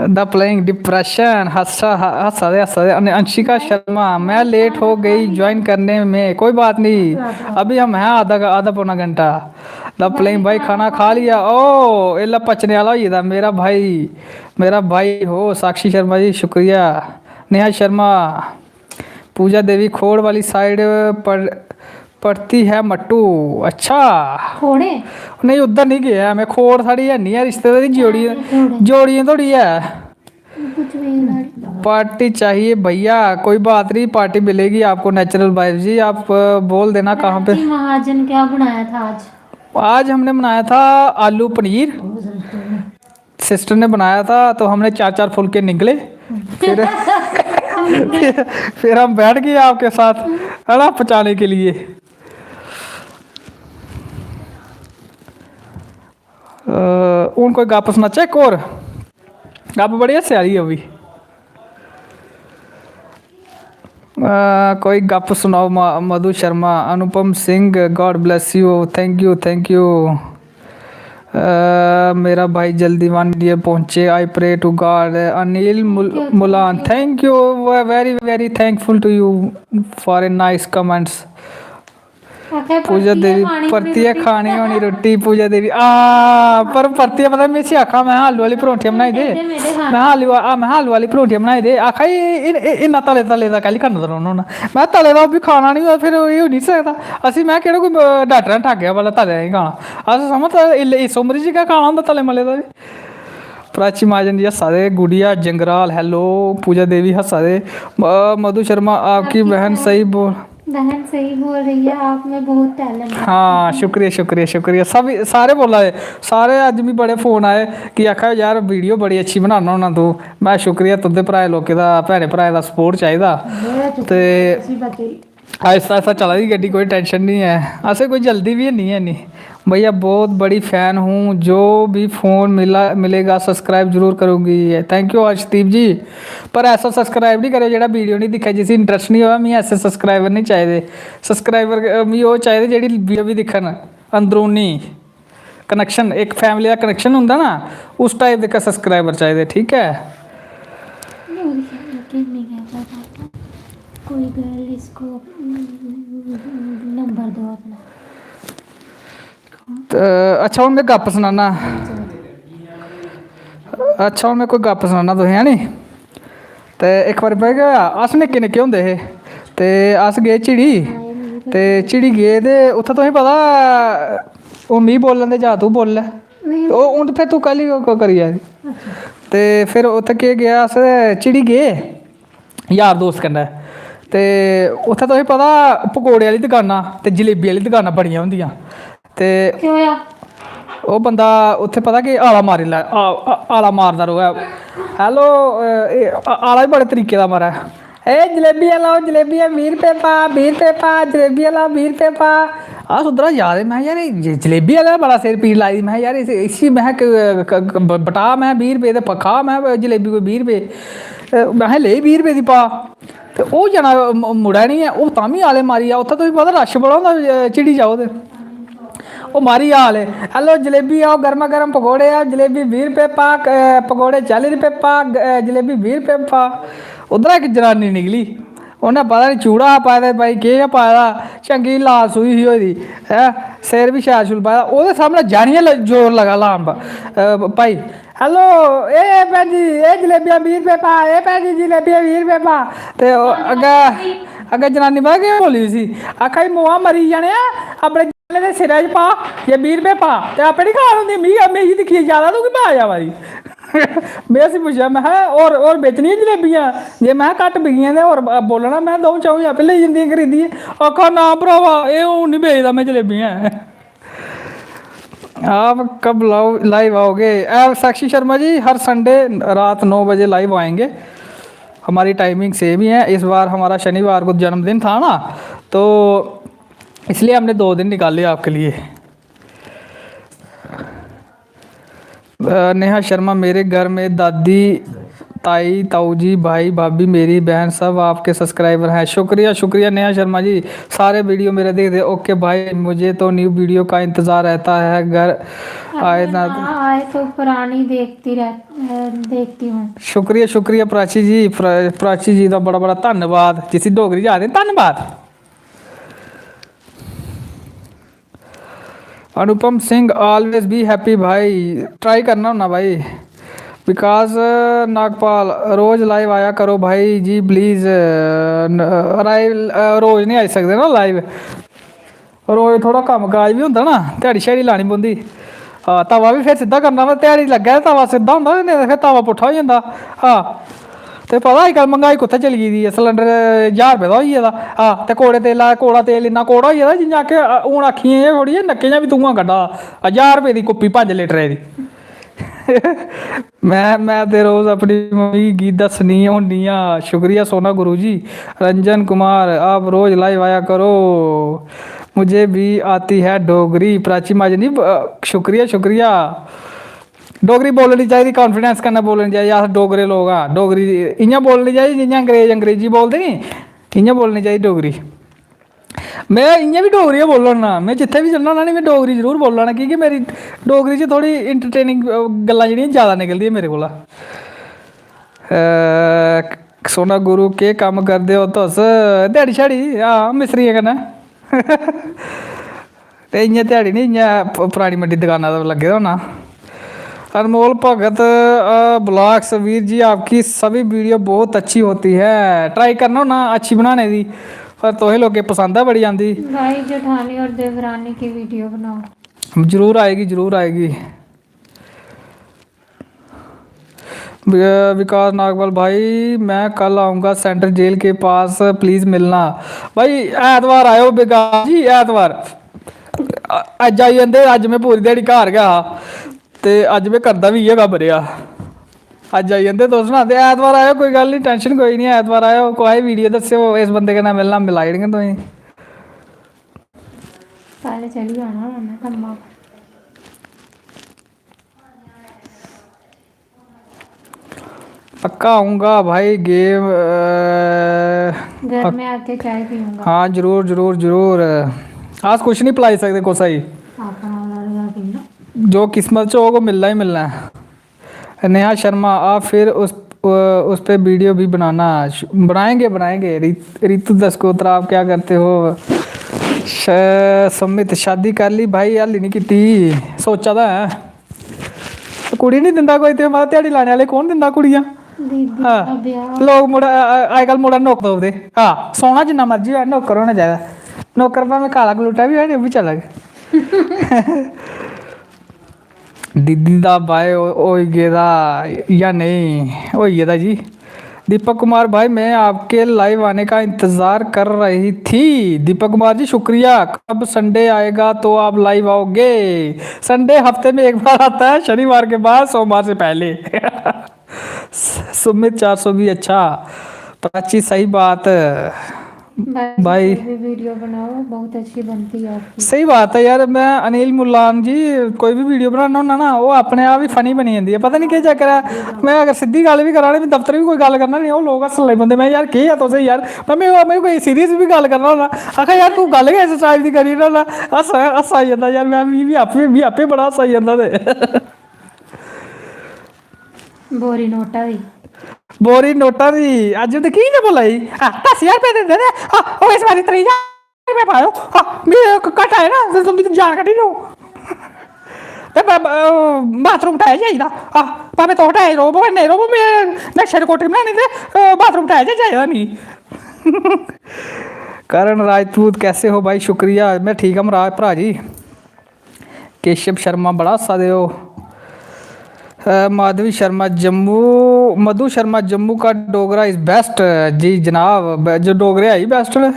द प्लेइंग डिप्रेशन, हंसा, हंसा दे, हंसा दे। अन-, अंशिका शर्मा, मैं लेट हो गई ज्वाइन करने में, कोई बात नहीं, अभी हम हैं आधा, आधा पौना घंटा। द प्लेइंग भाई, खाना खा लिया? ओ, एल्लै पचने आह्ला होई गेदा मेरा भाई, मेरा भाई हो साक्षी शर्मा जी, शुक्रिया। नेहा शर्मा, पूजा देवी, खोड़ वाली साइड पड़-, पड़ती है मट्टू। अच्छा, खोड़े? नहीं, उद्धर नहीं गया मैं। खोड़ साढ़ी है नहीं है रिश्तेदारी, जोड़ियां, खोड़े। जोड़ियां थोड़ी है। कुछ भी नहीं। पार्टी चाहिए भैया। कोई बात नहीं, पार्टी मिलेगी आपको नेचुरल वाइफ जी। आप अ, बोल देना कहाँ पे। जी महाजन क्या बनाया था आज? आज हमने बनाया था आलू पनीर, सिस्टर ने बनाया था, तो हमने चार चार फुलके निगले, फिर फिर, फिर हम बैठ गए आपके साथ, है ना, पचाने के लिए। अ, हून कोई गप्प सनाचै इक होर? गप्प बड़ी हास्से आह्ली ऐ ओह् बी। अ, कोई गप्प सनाओ मा-, Madhu Sharma, Anupam Singh, God bless you, thank you, thank you। अ, मेरा भाई जल्दी वन मिलियन पहुंचे। I pray to God. Anil मुल- Mulan, thank you, very very thankful to you for a nice comments. पूजा देवी, परतियै खानी होनी रुट्टी। पूजा देवी, हां, पर परतियै पता में इसी आक्खां, में आलू आह्ली परौंठियां बनाई दे। में आलू, हां, में आलू आह्ली परौंठियां बनाई दे। आक्खा, "एह्, एह्, एह् इन्ना तले, तले दा कैह्ली खंदा रौह्ना होना?" में, "तले दा ओह् बी खाना निं होऐ, फिर एह् होई निं सकदा।" असी, में केह्ड़ा कोई, अ, डाक्टरै ने ठाकेआ भला तले दा निं खाना? अस समझ, इल्ले इस उम्र च गै खाना होंदा तले मले दा बी। प्राची महाजन जी हस्सा दे, गुड़िया जंगराल, hello, पूजा देवी हस्सा दे, म-, मधु शर्मा, आपकी बहन सही बोल। बहन सही बोल रही है, आप में बहुत टैलेंट है। हां, शुक्रिया, शुक्रिया, शुक्रिया। सब, सारे बोला दे, सारे अज्ज मी बड़े फोन आए कि आखा, "यार, वीडियो बड़ी अच्छी बनाना होना तू।" में, "शुक्रिया, तुं'दे भ्राएं लोकें दा, भैनें भ्राएं दा सपोर्ट चाहिदा।" ते आहिस्ता आहिस्ता चला दी गड्डी, कोई टैंशन निं ऐ, असें कोई जल्दी बी हैन्नी ऐ इन्नी। भैया, बहुत बड़ी फैन हूँ, जो भी फोन मिला, मिलेगा, सब्सक्राइब जरूर करूँगी। थैंक यू अर्शदीप जी। पर ऐसा सब्सक्राइब निं करेओ जेह्ड़ा वीडियो निं दिक्खे, जिसी इंटरस्ट निं होऐ। मिगी ऐसे सब्सक्राइबर निं चाहिदे। सब्सक्राइबर, अ, मिगी ओह् चाहिदे जेह्ड़ी वीडियो बी दिक्खन। अंदरूनी कनैक्शन, इक फैमिली दा कनैक्शन होंदा ना, उस टाइप दे सब्सक्राइबर चाहिदे, ठीक ऐ? नहीं, नहीं कहता था। कोई गर्ल इसको नंबर दो अपना। ते अच्छा, हून में गप्प सनाना। अच्छा, हून में कोई गप्प सनाना तुसें, है नी? ते इक बारी पता केह् होआ, अस निक्के निक्के होंदे हे ते अस गे झिड़ी, ते झिड़ी गे ते उत्थै तुसें पता, ओह् मी बोलन दे जां तूं बोल लै। ओह् हून ते फिर तूं कैह्ली ओह् करी जा दी। ते फिर उत्थै केह् गेआ, अस झिड़ी गे यार दोस्त कन्नै, ते उत्थै तुसें पता पकौड़े आह्ली दकानां ते जलेबी आह्ली दकानां बड़ियां होंदियां। ते केह् होआ? ओह् बंदा उत्थै पता केह् आला मारी लै, आ-, आ-, आला मारदा र'वै। "Hello, अ, एह् आ-, आला बी बड़े तरीके दा मारै, 'ए जलेबी आह्ला, ओह् जलेबी ऐ, बीह् रपेऽ पा, बीह् रपेऽ पा, जलेबी आह्ला, बीह् रपेऽ पा।'" अस उद्धरा जा दे, में, "यार, एह् ज-, जलेबी आह्ला बड़ा सिर पीड़ लाई दी।" में, "यार, इस, इसी," में, "क-, क-, क-, ब-, बटा," में, "बीह् रपेऽ ते पक्खा," में, "जलेबी कोई बीह् रपेऽ।" अ, में, "लेई बीह् रपेऽ दी पा।" ते ओह् जना म-, मुड़ै निं ऐ, ओह् तां बी आले मारी आ। उत्थै तुसें पता रश बड़ा होंदा, अ, झिड़ी जाओ ते। ओह् मारी आ आले, "Hello, जलेबी आओ, गर्मा गर्म पकौड़े आ, जलेबी बीह् रपेऽ पा, अ, पकौड़े चाली रपेऽ पा, ग-, अ, जलेबी बीह् रपेऽ पा।" उद्धरा इक जनानी निकली, उन्नै पता निं चूड़ा हा पाए दा, भाई केह् हा पाए दा, चंगी लाल सूही ही होई दी, हैं, सिर बी शैल शूल पाए दा, ओह्दे सामनै जानियै ल-, जोर लगा लान ब-, अ, भाई, "Hello, ए भैन जी, ए जलेबियां बीह् रपेऽ पा, ए भैन जी, जलेबियां बीह् रपेऽ पा।" ते ओह् अग्गें, अग्गें जनानी पता केह् बोली उसी, आखा दी, "मोआ मरी जाने आ, अपने जले दे सिरै च पा, जे बीह् रपेऽ पा।" ते आपें निं खा होंदी, "मी, मिगी दिक्खियै जैदा तुगी मजा आवा दी।" में उसी पुच्छेआ, में हा, "होर, होर बेचनियां जलेबियां?" जे में हा घट्ट बिकियां ते होर ब-, बोलना, में द'ऊं च'ऊं आपें लेई जंदियां खरीदियै। आखा, "ना भ्रावा, एह् हून निं बेचदा में जलेबियां।" आप कब लाओ, लाइव आओगे? ऐ, साक्षी शर्मा जी, हर संडे रात नौ बजे लाइव आएंगे। हमारी टाइमिंग सेम ही है। इस बार हमारा शनिवार को जन्मदिन था ना, तो इसलिए हमने दो दिन निकाले आपके लिए। अ, नेहा शर्मा, मेरे घर में दादी, ताई, ताऊ जी, भाई, भाभी, मेरी बहन, सब आपके सब्सक्राइबर हैं। शुक्रिया, शुक्रिया नेहा शर्मा जी, सारे वीडियो मेरे देखते। ओके भाई, मुझे तो न्यू वीडियो का इंतज़ार रहता है, घर अगर आए ना ना आए तो पुरानी देखती रह, अ, देखती हूँ। शुक्रिया, शुक्रिया प्राची जी, प्रा-, प्राची जी दा बड़ा बड़ा धन्नवाद, जिसी डोगरी च आखदे धन्नवाद। Anupam Singh, always be happy भाई, ट्राई करना होना भाई। विकास नागपाल, रोज लाइव आया करो भाई जी, प्लीज। राय, रोज नहीं आई सकदे ना लाइव, रोज थोड़ा कम्म काज बी होंदा ना, ध्याड़ी श्याड़ी लानी पौंदी। हां, तवा बी फिर सिद्धा करना, पर ध्याड़ी लग्गै ते तवा सिद्धा होंदा, नेईं ते फिर तवा पुट्ठा होई जंदा। हां, ते पता अजकल मंगाई कुत्थै चली गेदी ऐ, सिलंडर ज्हार रपेऽ दा होई गेदा। हां, ते कौड़े तेला, कौड़ा तेल इन्ना कौड़ा होई गेदा, जि'यां आखे, हून आखियें एह् थोड़ी ऐ, नक्कें चा बी धुआं कड्ढा दा। ज्हार रपेऽ दी कुप्पी पंज लीटरै दी। मैं, मैं ते रोज अपनी मम्मी गी दस्सनी होन्नी आं। शुक्रिया सोना गुरु जी। रंजन कुमार, आप रोज लाइव आया करो, मुझे भी आती है डोगरी। प्राची माजनी, अ, शुक्रिया, शुक्रिया। डोगरी बोलनी चाहिदी, कान्फिडैंस कन्नै बोलनी चाहिदी। अस डोगरे लोक आं, डोगरी इ'यां बोलनी चाहिदी जि'यां अंग्रेज अंग्रेजी बोलदे नी, इ'यां बोलनी चाहिदी डोगरी। में इ'यां बी डोगरी गै बोलना होन्ना, में जित्थै बी जन्ना होन्ना नी, में डोगरी जरूर बोलना होन्ना, की के मेरी डोगरी च थोह्ड़ी entertaining, अ, गल्लां जेह्ड़ियां जैदा निकलदियां मेरे कोला। अ, सोना गुरु, केह् कम्म करदे ओ तुस? ध्याड़ी श्याड़ी, हां, मिस्त्रियें कन्नै। ते इ'यां ध्याड़ी निं, इ'यां प-, परानी मंडी दकाना पर लग्गे दा होना। अनमोल भगत, अ, vlogs, वीर जी, आपकी सभी वीडियो बहुत अच्छी होती है। Try करना होना अच्छी बनाने दी, पर तुसें लोकें पसंद ऐ बड़ी आंदी। भाई जेठानी और देवरानी की वीडियो बनाओ। जरूर आएगी, जरूर आएगी। वि-, विकास नागपाल भाई, मैं कल आऊँगा सेंट्रल जेल के पास, प्लीज मिलना। भाई, ऐतवार आएओ विकास जी, ऐतवार। अ-, अज्ज आई जंदे, अज्ज मैं पूरी ध्याड़ी घर गै हा, ते अज्ज मैं करदा बी इ'यै कम्म रेहा। अज्ज आई जंदे तुस ना, ते ऐतवार आएओ, कोई गल्ल निं, tension कोई निं, ऐतवार आएओ, कुसै गी वीडियो दस्सेओ, इस बंदे कन्नै मिलना, मिलाई ओड़गे तुसेंगी। पैह्लें चली जाना हा में कम्मा पर। पक्का आऊंगा भाई, गेम, अ, घर में आके चाय पीऊंगा। हाँ, जरूर, जरूर, जरूर। अस कुछ नहीं पिलाई सकदे कुसै गी। अपना वाला रुआ पीना। जो किस्मत च होग, ओह् मिलना ही मिलना ऐ। नेहा शर्मा, आप फिर उस, अ, उस पे वीडियो भी बनाना। श-, बनाएंगे, बनाएंगे। रित-, रितु दसकोत्रा, आप क्या करते हो? श-, सुमित, शादी कर ली भाई, हाली नहीं कीती, सोचा दा है। ते कुड़ी नहीं दिंदा कोई, ते मां ध्याड़ी लाने वाले कौन दिंदा कुड़ियां? दीदी हाँ। दा ब्याह। लोग मुड़ा, अ-, अ-, अजकल मुड़ा नौकर तुपदे। हाँ, सोहना जिन्ना मर्जी होऐ, नौकर होना चाहिदा। नौकर भामें काला कलूटा बी होऐ, ते ओह् बी चलग। दीदी दा ब्याह हो-, होई गेदा जां नेईं? होई गेदा जी। दीपक कुमार भाई, मैं आपके लाइव आने का इंतजार कर रही थी। दीपक कुमार जी, शुक्रिया। कब संडे आएगा तो आप लाइव आओगे? संडे हफ्ते में एक बार आता है, शनिवार के बाद, सोमवार से पहले। सुमित चार सौ भी अच्छा। प्राची, सही बात। भाई, भाई। कोई भी वीडियो बनाओ, बहुत अच्छी बनती है आपकी। सही बात है यार, मैं अनिल मुलान जी कोई भी वीडियो बनाना होन्ना ना, ओह् अपने आप ही funny बनी जंदी ऐ, पता नहीं केह् चक्कर ऐ। मैं अगर सिद्धी गल्ल बी करां ना, मैं दफ्तर बी कोई गल्ल करना नी, ओह् लोक हस्सन लगी पौंदे। मैं यार केह् ऐ तुसें यार, मैं, मैं, मैं कोई serious बी गल्ल करना होन्ना, आखा यार तूं गल्ल गै इस style दी करी ओड़ना होन्ना, हस्सा, हस्सा आई जंदा यार, मैं, मी बी आपें, मी आपें बड़ा हस्सा आई जंदा ते। बोरी नोटा दी। बोरी नोटा दी। अज्ज ते की इ'यां बोला दी? आ, दस ज्हार रपेऽ दिंदे ते, आ, ओह् इस बारी त्रीह् ज्हार रपेऽ पाएओ। आ, मी घ-, घट्ट आए ना, ते तुं'दी जान कड्ढी लैओ। ते ब-, ब-, ओह् bathroom attach चाहिदा। आ, भामें तुस attach र'वो, भामें नेईं र'वो, में नक्शे दी कोठरी बनानी ते, अ, bathroom attach चाहिदा मी। करण राजपूत, कैसे हो भाई? शुक्रिया, में ठीक आं मराज, भ्राऽ जी। केशव शर्मा, बड़ा हस्सा दे ओ। अ, माधवी शर्मा, जम्मू, मधु शर्मा, जम्मू का डोगरा is best। जी जनाब, ब-, जो डोगरे है ही best न।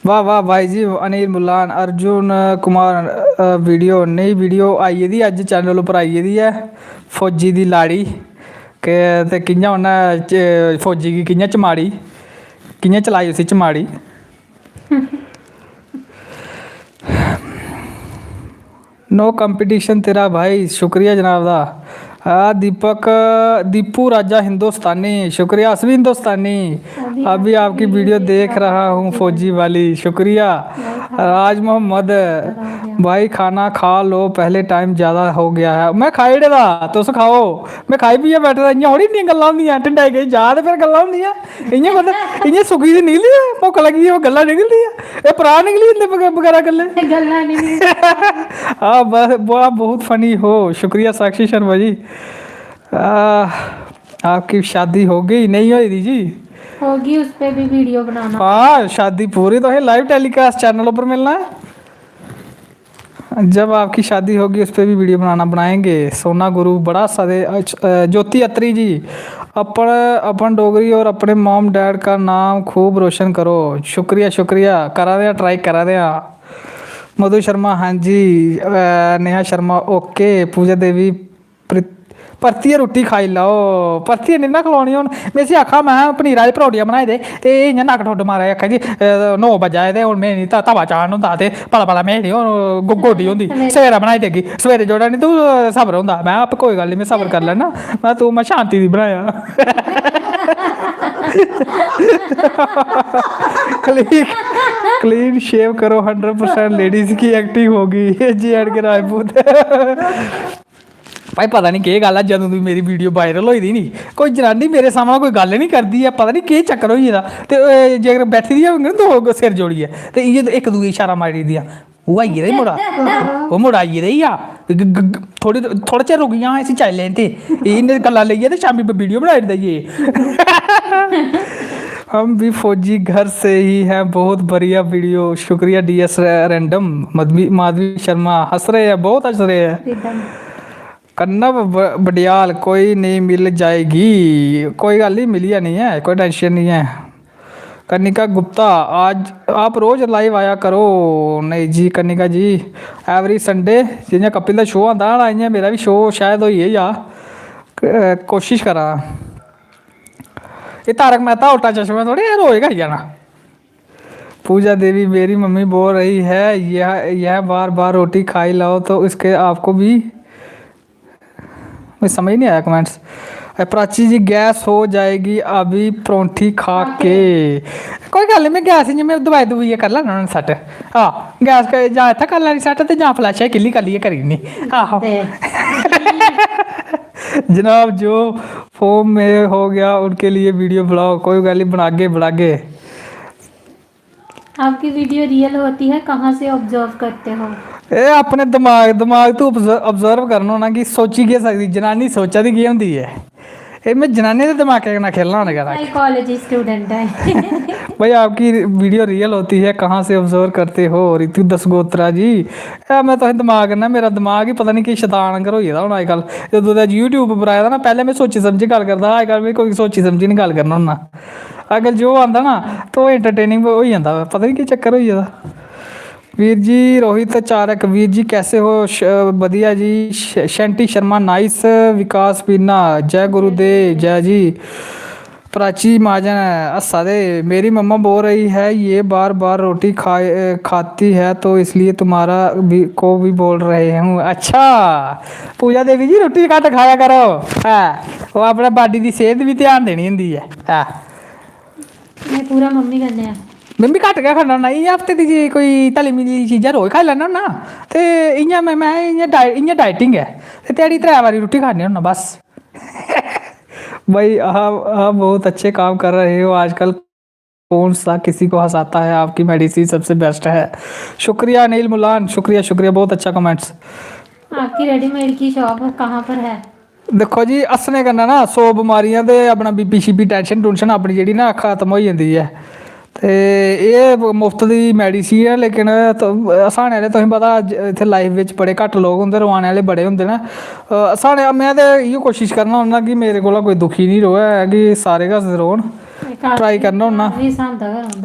वाह, वाह, भाई जी, अनिल मुलान, अर्जुन कुमार, अ, वीडियो, नई वीडियो आई गेदी अज्ज, channel उप्पर आई गेदी ऐ, फौजी दी लाड़ी, के, ते कि'यां उ'न्नै च-, फौजी गी कि'यां चमाड़ी, कि'यां चलाई उसी चमाड़ी। No competition तेरा भाई, शुक्रिया जनाब दा। आ, दीपक, दीपू राजा हिंदुस्तानी, शुक्रिया, अस भी हिंदुस्तानी। अभी अभी आपकी आपकी वीडियो वीडियो देख देख रहा रहा हूँ, हूँ, फौजी फौजी वाली, शुक्रिया। राज मोहम्मद, भाई खाना खा लो, पहले टाइम ज़्यादा हो गया है। मैं खाई ओड़े दा, तुस खाओ। मैं खाई पियै बैठे दा, इ'यां थोड़ी इन्नियां गल्लां होंदियां, ढिड्डा च किश जा ते फिर गल्लां होंदियां। इ'यां मतलब, इ'यां सुक्की दी निकलदी ऐ, भुक्ख लग्गी दी होऐ, गल्लां निकलदी ऐ। एह् भ्राऽ निकली जंदे बग-, बगैरा गल्लें। गल्लां निं निकलदियां। हाँ, बस, वाह, बहुत funny हो। शुक्रिया साक्षी शर्मा जी। आ, आपकी शादी हो गई? नहीं होई दी जी। होगी, उस पे भी वीडियो बनाना। हाँ, शादी पूरी तुसें live telecast channel उप्पर मिलना ऐ। जब आपकी शादी होगी, उस पे भी वीडियो बनाना, बनाएंगे। सोना गुरु बड़ा हस्सा दे। अ, ज्योति अत्री जी, अपन, अपन डोगरी और अपने mom dad का नाम खूब रोशन करो। शुक्रिया, शुक्रिया, करा दे आं, try करा दे आं। मधु शर्मा, हाँ जी। अ, नेहा शर्मा, OK। पूजा देवी, प्र-, परतियै रुट्टी खाई लैओ, परतियै निं ना खलोनी। हून में इसी आक्खा, महां, "पनीरा दी परौटियां बनाई दे," ते एह् इ'यां नक्क ठुड्ड मारा दी, आक्खा दी, "अ, नौ बज्जा दे ते हून में निं त-, तवा चाढ़न होंदा ते पला-पला में निं हून गो-, गोड्डी होंदी, सवेरै बनाई देगी, सवेरै जोड़ा निं तूं सबर होंदा।" में आपें, "कोई गल्ल निं, में सबर करी लैन्ना।" में, "तूं, में शांति दी बनायां।" क्लीन, क्लीन शेव करो, हंड्रेड परसेंट लेडीज की एक्टिंग होगी। ये जे एंड के राजपूत। भाई, पता नहीं केह् गल्ल ऐ, जदूं दी मेरी वीडियो वायरल होई दी नी, कोई जनानी मेरे सामनै कोई गल्ल नहीं करदी ऐ। पता नहीं केह् चक्कर होई गेदा। ते एह् जेकर बैठी दी होङन दो सिर जोड़ियै, ते इ'यै इक दूए गी इशारा मारी दियां, "ओह् आई गेदा ई मुड़ा, ओह् मुड़ा आई गेदा ई आ, ग-, ग-, ग-, थोड़ी, थोड़ा चिर रुकी जा, इसी चाई लैन ते।" एह् इ'यां गल्लां लेइयै ते शामीं वीडियो बनाई ओड़दा ई एह्। हम भी फौजी घर से ही हैं, बहुत बढ़िया वीडियो, शुक्रिया डीएस रैंडम, माधवी, माधवी शर्मा हंस रहे हैं, बहुत हंस रहे हैं। कन्नव ब-, बडियाल कोई नहीं मिल जाएगी, कोई गल्ल नहीं, मिली जानी ऐ, कोई टेंशन नहीं ऐ। कनिका गुप्ता, आज आप रोज लाइव आया करो। नहीं जी कनिका जी, एवरी संडे जि'यां कपिल दा शो आंदा ना, इ'यां मेरा बी शो शायद होई गै जा। क-, कोशिश करा। एह् तारक मेहता उल्टा चश्मा थोड़ी ऐ, रोज गै आई जाना। पूजा देवी, मेरी मम्मी बोल रही है, यह, यह बार बार रोटी खाई लाओ तो इसके आपको भी, मुझे समझ नहीं आया कमेंट्स। प्राची जी, गैस हो जाएगी अभी परोंठी खा के। कोई गल्ल नहीं, में गैस इ'यां में दबाई दबुइयै करी लैना हून सैट्ट। हां, गैस क-, जां इत्थै करी लैनी सैट्ट ते जां फ्लैश किल्ली करियै करी ओड़नी। आहो। ते जनाब, जो फॉर्म में हो गया उनके लिए वीडियो बनाओ। कोई गल्ल नहीं, बनागे, बनागे। आपकी वीडियो रियल होती है, कहाँ से ऑब्जर्व करते हो? एह् अपने दमाग, दमाग तू ऑब्जर्व करना होना कि सोची केह् सकदी, जनानी सोचा दी केह् होंदी ऐ। एह् में जनानी दे दमाकै कन्नै खेलना होना करा। साइकोलॉजी स्टूडेंट है। भाई, आपकी वीडियो रियल होती है, कहाँ से ऑब्जर्व करते हो रितु दसगोत्रा जी? एह् में तुसें दमाग कन्नै, मेरा दमाग ही पता नहीं केह् शैतान आंगर होई गेदा हून अजकल। जदूं दा YouTube उप्पर आए दा ना, पैह्लें में सोची समझी गल्ल करदा हा, अजकल में कोई सोची समझी नहीं गल्ल करना होना। अजकल जो आंदा ना, तो एंटरटेनिंग होई जंदा, पता नहीं केह् चक्कर होई गेदा। वीर जी रोहित चारक, वीर जी कैसे हो? श-, बधिया जी। श-, शैंटी शर्मा, नाइस। विकास पीना, जय गुरुदेव, जय जी। प्राची महाजन हंसा दे, मेरी मम्मा बोल रही है, ये बार बार रोटी खा-, खाती है, तो इसलिए तुम्हारा भी, को भी बोल रहे हूँ। अच्छा, पूजा देवी जी, रुट्टी घट्ट खाया करो। है, ओह् अपने बाडी दी सेह्त बी ध्यान देनी होंदी ऐ। है। में पूरा मम्मी कन्नै आं। में बी घट्ट गै खन्ना होन्ना, इ'यां हफ्ते दी जे कोई तली मिली चीजां रोज खाई लैन्ना होन्ना, ते इ'यां में, में इ'यां डाइ-, इ'यां डाइटिंग ऐ, ते ध्याड़ी त्रै बारी रुट्टी खान्ने होन्ना बस। भाई, आप, आप बहुत अच्छे काम कर रहे हो आजकल। कौन सा किसी को हंसाता है, आपकी मेडिसिन सबसे बेस्ट है। शुक्रिया अनिल मुलान, शुक्रिया, शुक्रिया, बहुत अच्छा कमेंट्स। आपकी रेडीमेड की शॉप कहाँ पर है? दिक्खो जी, हस्सने कन्नै ना सौ बमारियां ते अपना बीपी शीपी, टैंशन टुंशन अपनी जेह्ड़ी ना खत्म होई जंदी ऐ। ते एह् मुफ्त दी मेडिसिन ऐ, लेकिन त-, हसाने आह्ले, तुसें पता, अज्ज इत्थै लाइफ बिच बड़े घट्ट लोक होंदे, रोआने आह्ले बड़े होंदे न। अ, हसाने, में ते इ'यो कोशिश करना होन्ना कि मेरे कोला कोई दुखी निं र'वै, कि सारे गै हसदे रौह्न। ट्राई करना होन्ना।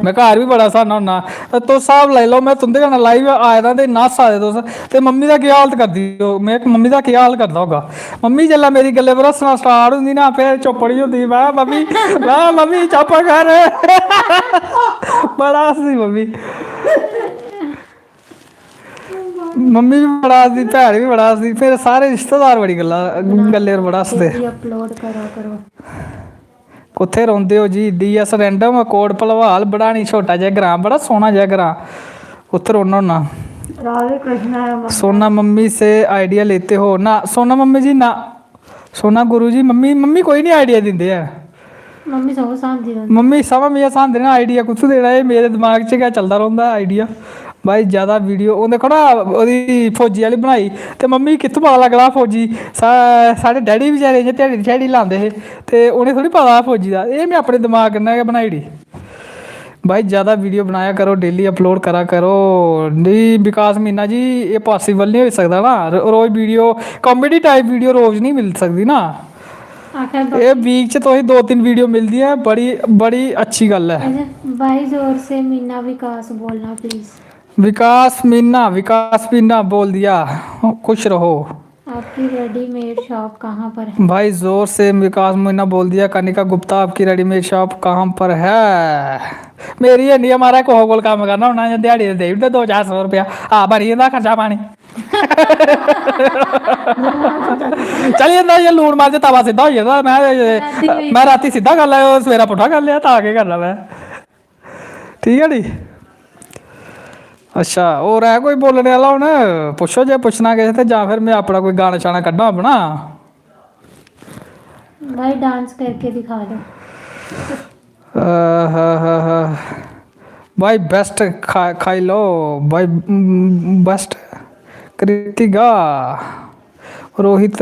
में घर बी बड़ा हसाना होन्ना। तुस स्हाब लाई लैओ, में तुं'दे कन्नै लाइव आए दा ते इन्ना हस्सा दे तुस, ते मम्मी दा केह् हालत करदी हो, में मम्मी दा केह् हाल करदा होगा। मम्मी जिसलै मेरी गल्लै पर हस्सना स्टार्ट होंदी ना, फिर चुप्प निं होंदी। में, "मम्मी, में, मम्मी चुप्प कर।" बड़ा हस्सदी मम्मी। मम्मी बी बड़ा हस्सदी, भैन बी बड़ा हस्सदी, फिर सारे रिश्तेदार बड़ी गल्ला, गल्लें पर बड़ा हस्सदे। अपलोड करा करो। कुत्थै रौंह्दे ओ जी? DS random, coat Bhalwal, Badani, छोटा जेहा ग्रांऽ, बड़ा सोह्ना जेहा ग्रांऽ, उत्थै रौह्न्ना होन्ना। राधे कृष्णा है मम्मी। सोना मम्मी से आइडिया लेते हो ना? सोना मम्मी जी ना, सोना गुरु जी, मम्मी, मम्मी कोई निं आइडिया दिंदे ऐ। मम्मी सब हसांदी रौंह्दी। मम्मी सब मिगी हसांदे न, आइडिया कुत्थूं देना, एह् मेरे दमाग च गै चलदा रौंह्दा आइडिया। भाई, ज्यादा वीडियो, ओह् दिक्खो ना, ओह्दी फौजी आह्ली बनाई, ते मम्मी गी कित्थूं पता लग्गना फौजी? सा-, साढ़े डैडी बचैरे इ'यां ध्याड़ी ध्याड़ी लांदे हे, ते उ'नें थोड़ी पता हा फौजी दा। एह् में अपने दमाग कन्नै गै बनाई ओड़ी। भाई, ज्यादा वीडियो बनाया करो, डेली अपलोड करा करो। नेईं, विकास मीना जी, एह् पॉसिबल निं होई सकदा ना, रो-, रोज वीडियो, कॉमेडी टाइप वीडियो रोज निं मिल सकदी ना। आखर एह् वीक च तुसें दो तिन्न वीडियो मिलदी ऐ, बड़ी, बड़ी अच्छी गल्ल ऐ। अच्छा, भाई, जोर से मीना विकास बोलना, प्लीज। विकास मीना, विकास मीना बोल दिया, खुश रहो। आपकी रेडीमेड शॉप कहाँ पर है? भाई, जोर से विकास मीना बोल दिया, कनिका गुप्ता, आपकी रेडीमेड शॉप कहाँ पर है? मेरी है नहीं है, म्हाराज, कुसै कोल कम्म करना होना, इ'यां ध्याड़ी दे देई ओड़दे दो चार सौ रपेआ, आ, बनी जंदा खर्चा पानी। चली जंदा, ये लून मार के तवा सिद्धा होई जंदा। मैं, मैं राती सिद्धा कर लिया, सवेरा पुट्ठा कर लिया, तां केह् करना मैं? ठीक ऐ नी? अच्छा, होर ऐ कोई बोलने आह्ला? हून पुच्छो जे पुच्छना किश, ते जां फिर मैं अपना कोई गाना शाना कड्ढां अपना। भाई, डांस करके दिखा दो। आहाहाहा। भाई बेस्ट खा, खाई लो भाई, बेस्ट। कृतिका, रोहित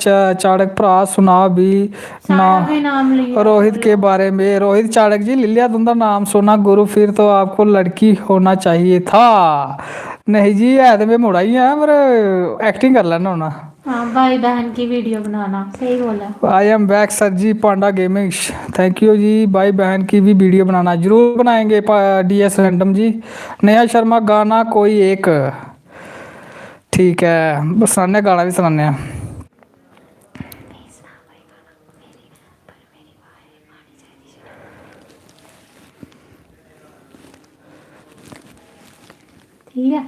च-, चाड़क भरा सुना भी ना। भी नाम लिया। रोहित के बारे में, रोहित चाड़क जी, ले लिया तुंदा नाम सोना गुरु, फिर तो आपको लड़की होना चाहिए था। नहीं जी, है तो मैं मुड़ा ही आं, पर एक्टिंग कर लैना होना। हाँ, भाई बहन की वीडियो बनाना, सही बोला। I am back sir ji, panda gaming, thank you ji. भाई बहन की भी वीडियो बनाना, जरूर बनाएंगे डीएस रैंडम जी। नेहा शर्मा, गाना कोई एक। ठीक ऐ, सनाने आं, गाना बी सनाने आं। ठीक ऐ।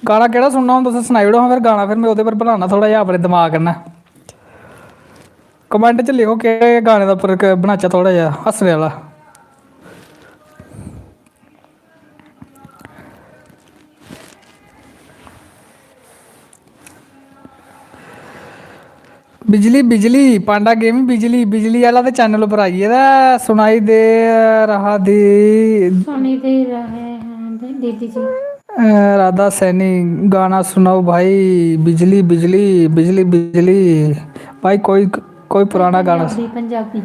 गाना केह्ड़ा सुनना हून तुस सनाई ओड़ो हां, फिर गाना फिर में ओह्दे पर बनाना थोह्ड़ा जेहा अपने दमाग कन्नै। कमैंट च लिखो केह्ड़े गाने दा उप्पर क-, बनाचै थोह्ड़ा जेहा हस्सने आह्ला। बिजली बिजली पांडा गेम बिजली बिजली आह्ला ते चैनल उप्पर आई गेदा ऐ, सुनाई दे रहा दी। सुनी दे रहे हैं दीदी जी। अ, राधा सैनी गाना सुनाओ भाई। बिजली बिजली बिजली बिजली। भाई कोई कोई पुराना गाना। पंजाबी, पंजाबी।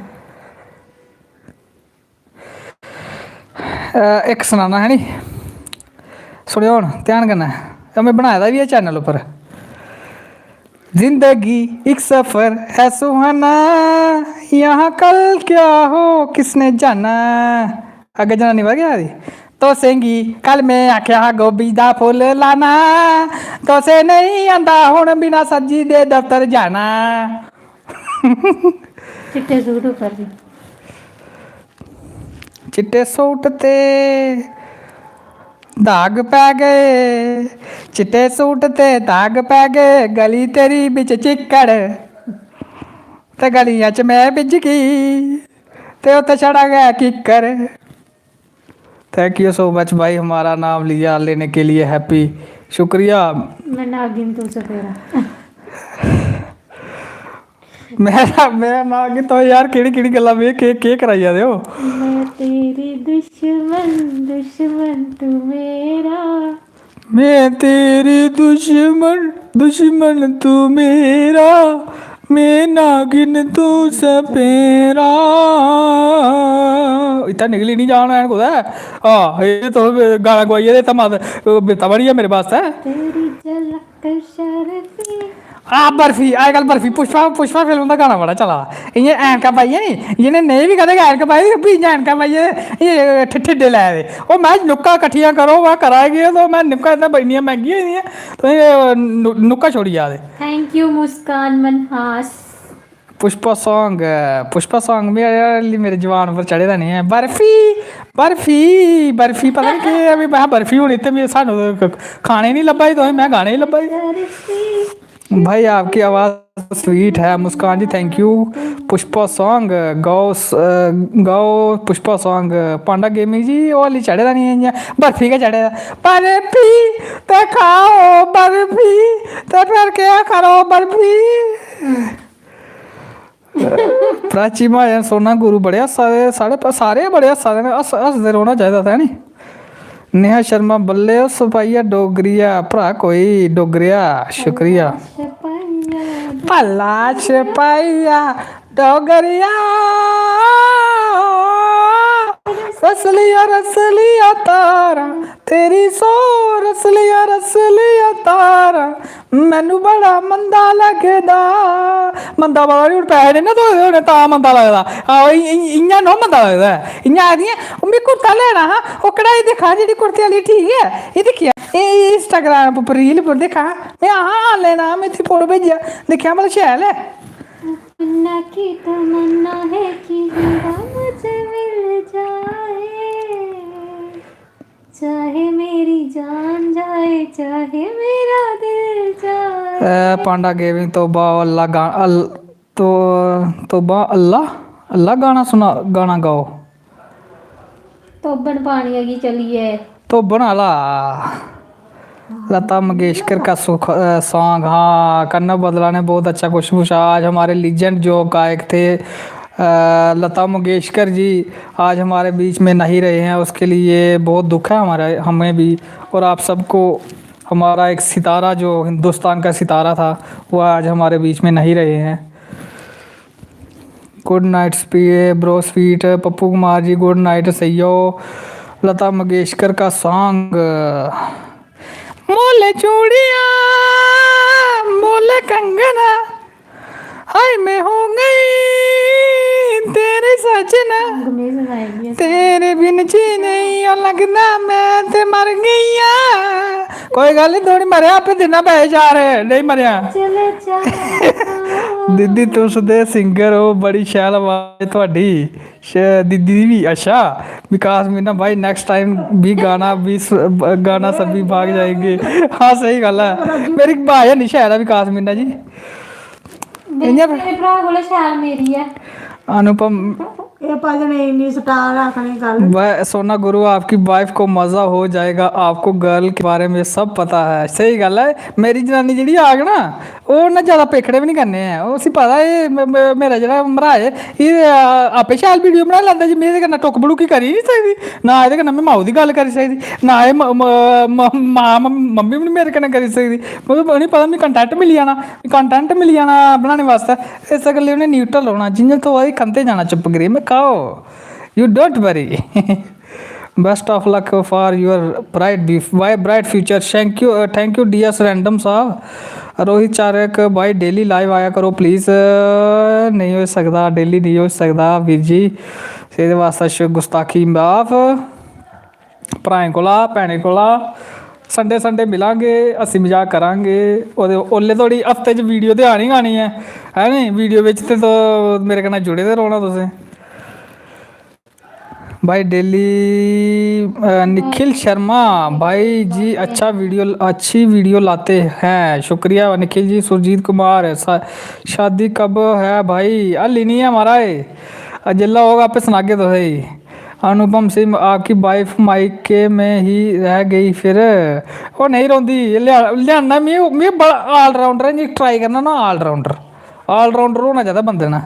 अ, इक सनाना है नी, सुनेओ हून ध्यान कन्नै। एह् में बनाए दा बी ऐ चैनल उप्पर। जिंदगी इक सफर है सुहाना, यहाँ कल क्या हो किसने जाना। अग्गें जनानी पता केह् आखदी, तुसेंगी कल में आखेआ हा गोभी दा फुल्ल लाना, तुसें नेईं आंदा हुन बिना सब्जी दे दफ्तर जाना। चिट्टे सूट उप्पर जी। चिट्टे सूट ते दाग पै गए, चिट्टे सूट ते दाग पै गए, गली तेरी बिच चिक्कड़ ते गलियां च में भिज्ज गई ते उत्थै छड़ा गै किक्कर। थैंक यू सो मच भाई, हमारा नाम लिया लेने के लिए, हैप्पी, शुक्रिया। मैं नागिन तू सपेरा। मेरा मेरा नांऽ कि तुस यार केह्ड़ी केह्ड़ी गल्लां में केह् केह् कराई जा दे ओ। मैं तेरी दुश्मन, दुश्मन तू मेरा। मैं तेरी दुश्मन, दुश्मन तू मेरा, मैं नागिन तू सपेरा। इत्थै निकली निं जान ऐन कुतै। हां, एह् तुस गाना गोआइयै ते इत्थै मत बिपता बनी जा मेरे बास्तै। तेरी झलक शर्फी। आ बर्फी, अजकल बर्फी, पुष्पा पुष्पा फिल्म दा गाना बड़ा चला दा। इ'यां ऐनकां पाइयै नी, जि'नें नेईं बी कदें ऐनकां पाई दी, फ्ही इ'यां ऐनकां पाइयै इ'यां ठि- ठिड्डे लै दे। ओह् मैं नुक्का कट्ठियां करो, मैं करा केह्, तो मैं नुक्का इ'यां बड़ियां मैंह्गियां होई दियां, तुसें नु- नुक्का छोड़ी जा दे। थैंक यू मुस्कान मनहास। पुष्पा सांग, पुष्पा सांग मेरे मेरे जवान पर चढ़े दा नहीं है। बर्फी, बर्फी, बर्फी पता नहीं केह् ऐ, मैं बर्फी हून इत्थै मैं सानू खाने नहीं लब्भा दी, तुसें मैं गाने ही लब्भा दी। भाई आपकी आवाज़ स्वीट है मुस्कान जी, थैंक यू। पुष्पा सांग गाओ, स- गाओ पुष्पा सांग। पांडा गेमिंग जी, ओह् हाली चढ़े दा नहीं है, इ'यां बर्फी गै चढ़े दा। बर्फी ते खाओ बर्फी, ते फिर क्या करो बर्फी। प्राची महाजन, सोना गुरु बड़े हस्सा दे, साढ़े प- सारे बड़े हस्सा दे न, हस्स- हसदे रौह्ना चाहिदा, है नी? नेहा शर्मा, बल्ले ओ सपाइया डोगरिया, भ्रा कोई डोगरिया, शुक्रिया। भला सपाइया डोगरिया, रसलिया रसलिया तारा, तेरी सो रसलिया रसलिया तारा, मैनू बड़ा मंदा लगदा। मंदा पता नहीं, हून पैसे नहीं ना थ्होए दे होने, तां मंदा लगदा। आहो, इ- इ- इ'यां ना मंदा लगदा ऐ। इ'यां आखदियां, "ओह् में कुर्ता लैना हा, ओह् कढ़ाई दिक्खा जेह्ड़ी कुर्ते आह्ली, ठीक ऐ? एह् दिक्खेआ, एह् Instagram उप्पर रील उप्पर दिक्खा, में आहा online आ, में इत्थै फोटो भेजेआ, दिक्खेआ भला शैल ऐ।" तमन्ना की तमन्ना है कि हीरा मुझे मिल जाए, चाहे मेरी जान पांडा गेमिंग, तोबा अल्लाह गा-, अल-, तो, तोबा अल्लाह, अल्लाह गाना सुना, गाना गाओ। तोबन पानी अगी चलिए। तोबन आह्ला। लता मंगेशकर का सुख, अ, सॉन्ग, हाँ, कन्नव बदला ने बहुत अच्छा कुछ पूछा। आज हमारे लीजेंड जो गायक थे, अ, लता मंगेशकर जी, आज हमारे बीच में नहीं रहे हैं, उसके लिए बहुत दुख है हमारा, हमें भी। और आप सबको, हमारा एक सितारा, जो हिंदुस्तान का सितारा था, वो आज हमारे बीच में नहीं रहे हैं। गुड नाइट स्पी-, bro sweet, Pappu Kumar ji, good night सैयो। लता मंगेशकर का सॉन्ग, मोले चूड़िया, मोले कंगना, हाय मैं हो गई तेरे सजना, गमेश बनाएगी। तेरे बिन जी नहीं लगदा, मैं ते मर गई आं। कोई गल्ल नहीं, थोड़ी मरेआ, आपे दिना पैसे चार, नहीं मरेआ। चले जा। दीदी, तुस ते सिंगर हो, बड़ी शैल आवाज थुआडी। श-, दीदी दी भी। अच्छा, विकास मीना भाई, नेक्स्ट टाइम भी गाना भी स-, ब-, गाना सभी भाग जाएंगे। हाँ, सही गल्ल है, मेरी आवाज नहीं शैल है विकास मीना जी। मेरी, इ'यां मेरे भ्राऽ कोला शैल मेरी ऐ। अनुपम एह् भजन इन्नी स्टार आखने गल्ल। वह सोना गुरु, आपकी वाइफ को मजा हो जाएगा, आपको गर्ल के बारे में सब पता है। स्हेई गल्ल ऐ, मेरी जनानी जेह्ड़ी आग ना, ओह् उन्नै ज्यादा पेखड़े बी निं करने ऐ। उसी पता ऐ, म-, म-, मेरा जेह्ड़ा मराज ऐ, एह्, आ, आपे शैल वीडियो बनाई लैंदा जी। में एह्दे कन्नै टुक्क भड़ुक्की करी निं सकदी, ना एह्दे कन्नै में माऊ दी गल्ल करी सकदी, ना एह् म-, म-, म-, मां म-, मम्मी बी निं मेरे कन्नै करी सकदी। मतलब उ'नेंगी पता मी कंटेंट मिली जाना, कंटेंट मिली जाना बनाने बास्तै। इस गल्लै उ'नें न्यूट्रल रौह्ना, जि'यां धोआ दी कंधे जाना चुप्प करियै। में, काओ, you don't worry। Best of luck for your bright be-, bright future। Thank you, uh, thank you dear random साहब। रोहित चारक भाई, डेली लाइव आया करो प्लीज। नेईं होई सकदा, डेली नेईं होई सकदा वीर जी, एह्दे बास्तै श-, गुस्ताखी माफ। भ्राएं कोला, भैनें कोला, संडे संडे मिलांगे, हस्सी मजाक करांगे। ओह्दे, ओल्ले धोड़ी हफ्ते च वीडियो ते आनी गै आनी ऐ, है नी? वीडियो बिच ते तो मेरे कन्नै जुड़े दे रौह्ना तुसें। भाई डेली, अ, निखिल शर्मा भाई जी, अच्छा वीडियो, अच्छी वीडियो लाते हैं, शुक्रिया निखिल जी। सुरजीत कुमार, शा-, शादी कब है भाई? हल्ली निं ऐ महाराज, अ, जिसलै होग आपे सनागे तुसेंगी। अनुपम सिंह, आपकी वाइफ मायके में ही रह गई फिर? ओह् नेईं रौंह्दी, लेआ-, लेआना में, में बड़ा ऑलराउंडर ऐ, ट्राई करना ना ऑलराउंडर। ऑलराउंडर होना चाहिदा बंदे ने।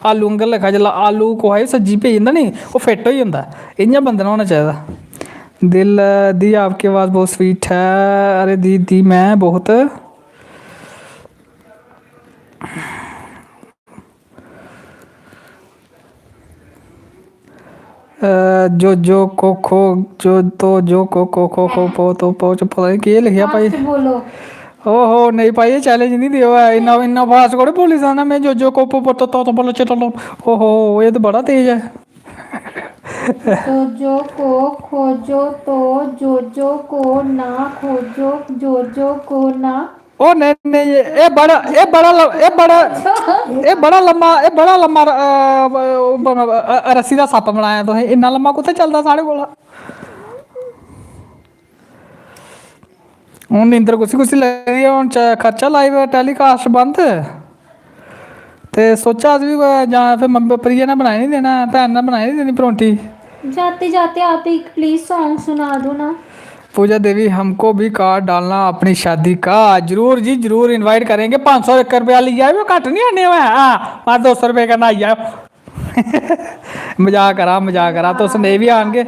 आलू आंगर लेखा, जिसलै आलू कुसै गी सज्जी पेई जंदा नी, ओह् फिट होई जंदा। इ'यां बंदे ने होना चाहिदा। दिल दी आपकी आवाज़ बहुत स्वीट है। अरे दीदी, मैं बहुत अ, जो जो को खो, जो तो जो को को खो खो पो तो पो च पता नहीं केह् लिखेआ भाई। फास्ट बोलो। ओहो, नेईं भाई, एह् चैलेंज नहीं दियो है। इन्ना, इन्ना फास्ट थोड़े बोली सकना में। जो जो को पो पो तो तो तो बोलो चलो। ओहो, ये तो बड़ा तेज है। जोजो को खोजो तो जोजो को ना खोजो, जोजो को ना। ओ नहीं, नहीं, ये, ये बड़ा, ये बड़ा ल-, ये बड़ा, ये बड़ा लम्मा, ये बड़ा लम्मा र-, अ, ब-, ओह् बना-, अ, अ, रस्सी दा सप्प बनाया तुसें। इन्ना लम्मा कुत्थै चलदा साढ़े कोला? हून नींदर कुसी कुसी लगदी ऐ? हून च-, खर्चा लाइव टैलीकास्ट बंद। ते सोचा अस बी कुतै जां फिर मम्मी, प्रिया ने बनाई निं देना, भैन ने बनाई निं देनी परौंठी। जाते जाते आप एक प्लीज सॉन्ग सुना दो ना। पूजा देवी, हमको भी कार्ड डालना अपनी शादी का। जरूर जी, जरूर इनवाइट करेंगे। पंज सौ, इक रपेआ लेई आएओ, घट्ट निं आने होऐ। हां, बस दो सौ रपेऽ कन्नै आई जाओ। मजाक करा, मजाक करा। तुस नेईं बी आनगे,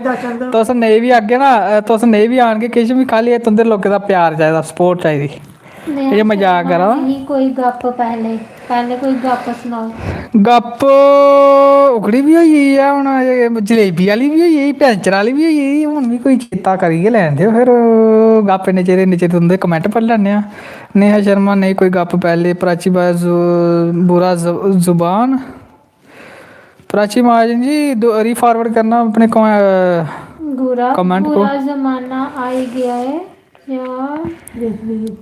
तुस नेईं बी आगे ना, तुस नेईं बी आनगे, किश बी, खाल्ली एह् तुं'दे लोकें दा प्यार चाहिदा, सपोर्ट चाहिदी। नेहा ये मजाक शर्मा करा। नहीं, कोई गप पहले, पहले कोई गप सुनाओ। गप उखड़ी बी होई गेई ऐ, हून एह् जलेबी आह्ली बी होई गेई, पैंचर आह्ली बी होई गेई, हून बी कोई चेता करी गै लैन देओ। फिर गप इन्ने चिर, इन्ने चिर तुं'दे कमेंट पढ़ी लैन्ने आं। नेहा शर्मा, नेईं कोई गप पहले, प्राची बाय जु-, बुरा जु-, जुबान। प्राची महाजन जी, दो-, रीफॉरवर्ड करना अपने कमें-, बुरा, कमेंट को। बुरा जमाना आई गया है या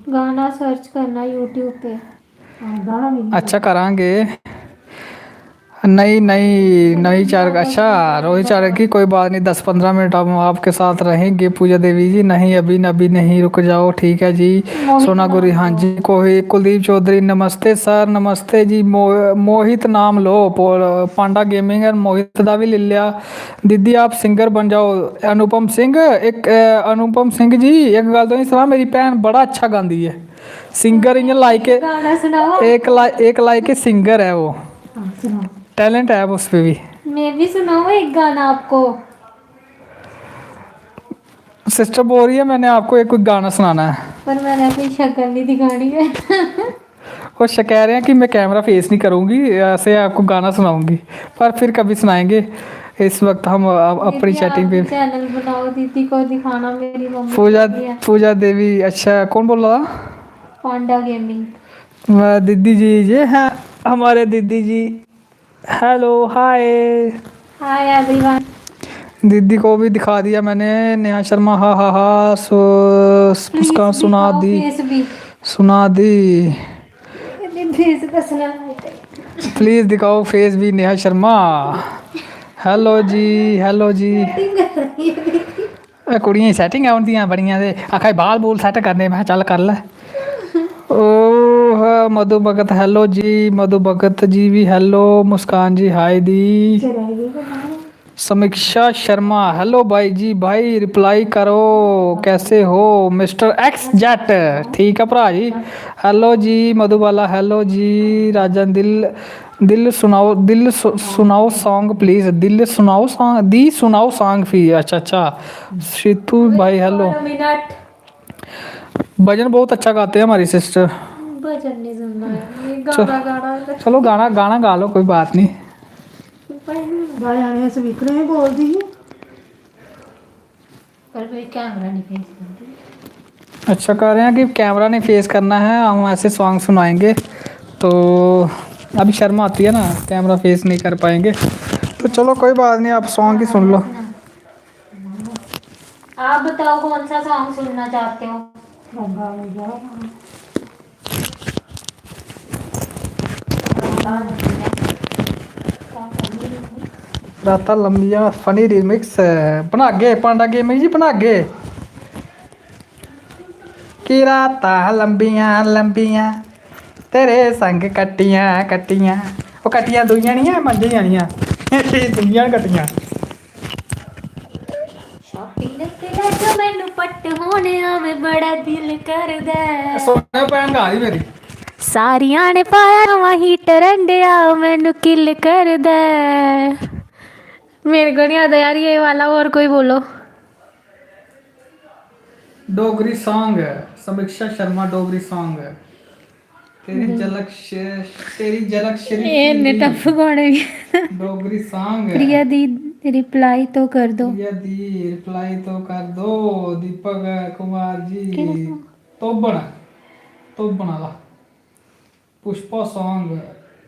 गाना सर्च करना यूट्यूब पे। हाँ, गाना भी नहीं। अच्छा करांगे। नहीं, नहीं, नहीं चार, अच्छा, रोहित चार की कोई बात नहीं, दस पंद्रह मिनट हम आपके साथ रहेंगे पूजा देवी जी। नहीं, अभी, अभी नहीं, रुक जाओ, ठीक है जी। सोना गोरी, हाँ जी, कोई, कुलदीप चौधरी, नमस्ते सर, नमस्ते जी। मो-, मोहित नाम लो, पो-, पांडा गेमिंग है, मोहित दा भी ले लिया। दीदी आप सिंगर बन जाओ। अनुपम सिंह, एक, अ, अनुपम सिंह जी, एक गल्ल तुसें सनां, मेरी भैन बड़ा अच्छा गांदी ऐ, सिंगर इ'यां लाइक, गाना सनाओ। एक ला-, एक लाइक सिंगर ऐ ओह्, हाँ, सुनाओ। टैलेंट है उस पे भी। मैं भी सुनाऊँ एक गाना आपको। सिस्टर बोल रही है, मैंने आपको एक कोई गाना सुनाना है। पर मैंने अपनी शक्ल नहीं दिखानी है। वो श-, कह रहे हैं कि मैं कैमरा फेस नहीं करूँगी, ऐसे आपको गाना सुनाऊँगी, पर फिर कभी सुनाएंगे। इस वक्त हम अ-, अपनी दीदी, आप चैटिंग पे भी चैनल बनाओ, दीदी को दिखाना, मेरी मम्मी पूजा, बोल रही है। पूजा देवी, अच्छा, कौन बोल रहा था? पांडा गेमिंग। अ, दीदी जी, ये हैं हमारे दीदी जी। हेलो, हाय। Hi everyone. दीदी को भी दिखा दिया मैंने, नेहा शर्मा, हा, हा, हा, सो, प्लीज उसका सुना दिखाओ दी, फेस भी। सुना दी। ये फेस दसना है। प्लीज दिखाओ फेस भी, नेहा शर्मा। हेलो जी, हेलो जी। सेटिंग कर रही है दीदी। ए, कुड़ियें दी सैटिंग औंदियां बड़ियां ते आखा दी बाल बूल सैट करने, में चल कर लै। ओह, मधु भगत, हेलो जी, मधु भगत जी भी हेलो, मुस्कान जी हाय दी। समीक्षा शर्मा, हेलो भाई जी, भाई रिप्लाई करो, कैसे हो मिस्टर एक्स जेट? ठीक है भरा जी। हेलो जी मधुबाला, हेलो जी राजन, दिल, दिल सुनाओ, दिल सु-, सुनाओ सॉन्ग प्लीज, दिल सुनाओ सॉन्ग, दी सुनाओ सॉन्ग फी, अच्छा, अच्छा। सीतू भाई हेलो। One minute। भजन बहुत अच्छा गाते हैं हमारी सिस्टर। भजन नहीं सुनना है, ये गाना गाना है। चलो गाना, गाना गा लो, कोई बात नहीं। गाने स्पीकर में बोल दी। पर कोई कैमरा नहीं फेस करती। अच्छा, कह रहे हैं कि कैमरा नहीं फेस करना है, हम ऐसे सॉन्ग सुनाएंगे। तो अभी शर्म आती है ना, कैमरा फेस नहीं कर पाएंगे। तो चलो कोई बात नहीं, आप सॉन्ग ही सुन लो। आप बताओ कौन सा सॉन्ग सुनना चाहते हो? रातां लंबियां फनी रिमिक्स बनागे, पांडा गेमिंग जी बनागे। कि रातां लंबियां लंबियां तेरे संग कट्टियां कट्टियां, ओह् कट्टियां दूइयां निं ऐ, मंझे आह्लियां, एह् दूइयां न कट्टियां। शापिंग ते लैचो मैनू पट्ट होने आवे, बड़ा दिल करदा ऐ। सोनिया भैन गा दी मेरी। सारियां ने पाया नवां हीटर अंडेआ, मैनू किल करदा ऐ। मेरे को नहीं आता यार ये वाला, और कोई बोलो। डोगरी सॉन्ग है, समीक्षा शर्मा डोगरी सॉन्ग है। तेरी हम्म। झलक शे-, तेरी झलक शरीफी एह् इन्ने दी। टफ गाने बी। डोगरी सॉन्ग है। प्रिया दी रिप्लाई तो कर दो। प्रिया दी रिप्लाई तो कर दो, दीपक कुमार जी। केह्ड़ा song? तोबन, तोबन आह्ला। पुष्पा सॉन्ग।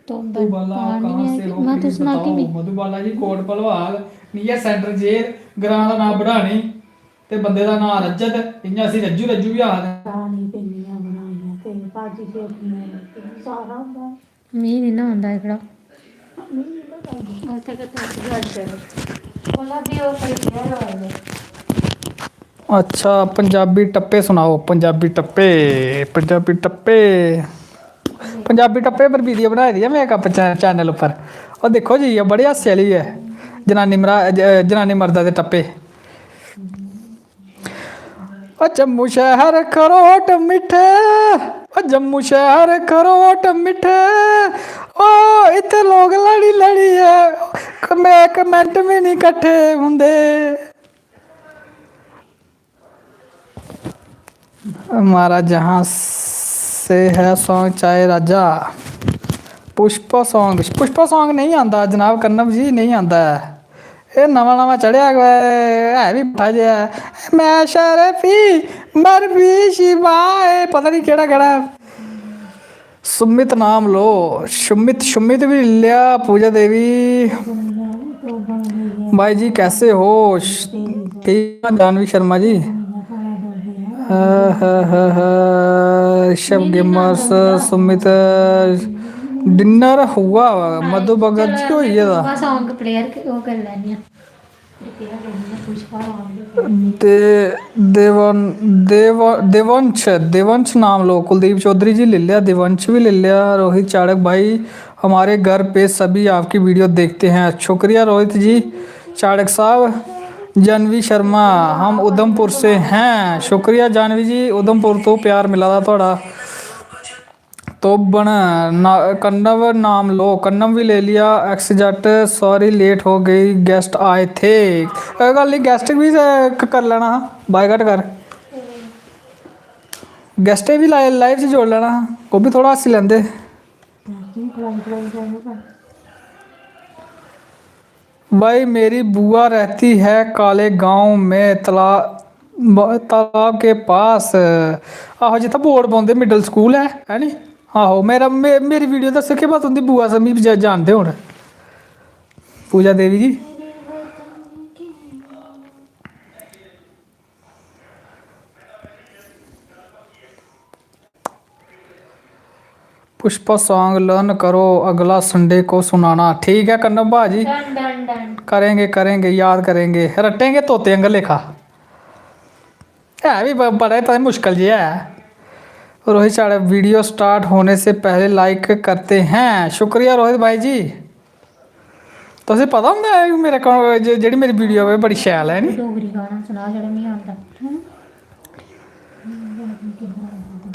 तोबन। मधुबाला पानी कहाँ है से कि-, हो, मैं तो प्लीज सुना के बताओ। नहीं। Madhubala ji, Kot Bhalwal, near centre jail, ग्रां दा नांऽ बढ़ानी। ते बंदे दा नांऽ रजत, इ'यां असी रज्जू, रज्जू बी आखदे। दालीं पिंडियां बनाइयां ते भाजी चोखियां, सारा होंदा। मी निं ना औंदा एह्कड़ा। मी निं पता। उत्थै कित्थै अस गल्ल करो। कोला बी ओह् करी गेआ लोआई ले। अच्छा, पंजाबी टप्पे सुनाओ, पंजाबी टप्पे, पंजाबी टप्पे। पंजाबी टप्पे पर वीडियो बनाई दी ऐ में इक अपने चै-, चैनल उप्पर। ओह् दिक्खो जाइयै, बड़ी हास्से आह्ली ऐ। जनानी मरा-, ज-, जनानी मर्दा दे टप्पे। ओ जम्मू शैह्र खरोट मिट्ठे, ओ जम्मू शैह्र खरोट मिट्ठे, ओ इत्थै लोक लड़ी लड़ियै कमे-, कमेंट बी निं कट्ठे होंदे। हमारा जहाँ से है सॉन्ग चाहे राजा। पुष्पा सॉन्ग, पुष्पा सॉन्ग नेईं आंदा जनाब, कन्नब जी नेईं आंदा ऐ। एह् नमां नमां चढ़ेआ कुतै, है बी पुट्ठा जेहा ऐ। मैं शर्फी, बर्फी, शिवा, एह् पता निं केह्ड़ा केह्ड़ा ऐ। सुमित नाम लो, सुमित, सुमित भी लिया, पूजा देवी। भाई जी कैसे हो? श-, ठीक है, जानवी शर्मा जी। हा, हा, हा, हा, ऋषभ गेमर्स, सुमित, डिनर हुआ, मधु भगत जी होई गेदा। बस सॉन्ग प्लेयर ओह् करी लैनी आं। दे देवन देव देवंश देवंश नाम लो। कुलदीप चौधरी जी ले लिया, देवंश भी ले लिया। रोहित चाड़क भाई, हमारे घर पे सभी आपकी वीडियो देखते हैं। शुक्रिया रोहित जी। चाड़क साहब, जानवी शर्मा, हम उधमपुर से हैं। शुक्रिया जानवी जी, उधमपुर तो प्यार मिला दा थोड़ा। तो बन ना, कन्नव नाम लो। कन्नव भी ले लिया। एक्स जट, सॉरी लेट हो गई, गेस्ट आए थे। कोई गल्ल नहीं, गेस्ट भी करी लैना हा, बायकट कर। गेस्टें भी लाइव च जोड़ी लैना हा, ओह् बी थोह्ड़ा हस्सी लैंदे। भाई, मेरी बुआ रहती है काले गांव में, तला-, ब-, तालाब के पास। आहो, जित्थै बोर्ड पौंदे, मिडल स्कूल ऐ, है नी? आहो, मेरा मे-, मेरी वीडियो दस्सो, केह् पता तुं'दी बुआ स-, मी ज-, जानदे होन, पूजा देवी जी। पुष्पा सॉन्ग लर्न करो, अगला संडे को सुनाना। ठीक है कन्नम भाजी, डन डन डन। करेंगे करेंगे, याद करेंगे, रट्टेंगे तोते आंगर लेखा। है भी ब- बड़ा ही पता मुश्किल जेहा ऐ। रोहित साढ़े वीडियो स्टार्ट होने से पहले लाइक करते हैं। शुक्रिया रोहित भाई जी। तुसें पता होंदा ऐ कि मेरे को जे- जेह्ड़ी मेरी वीडियो ऐ बड़ी शैल ऐ नी। डोगरी गाना सुना जेह्ड़ा मिगी आंदा।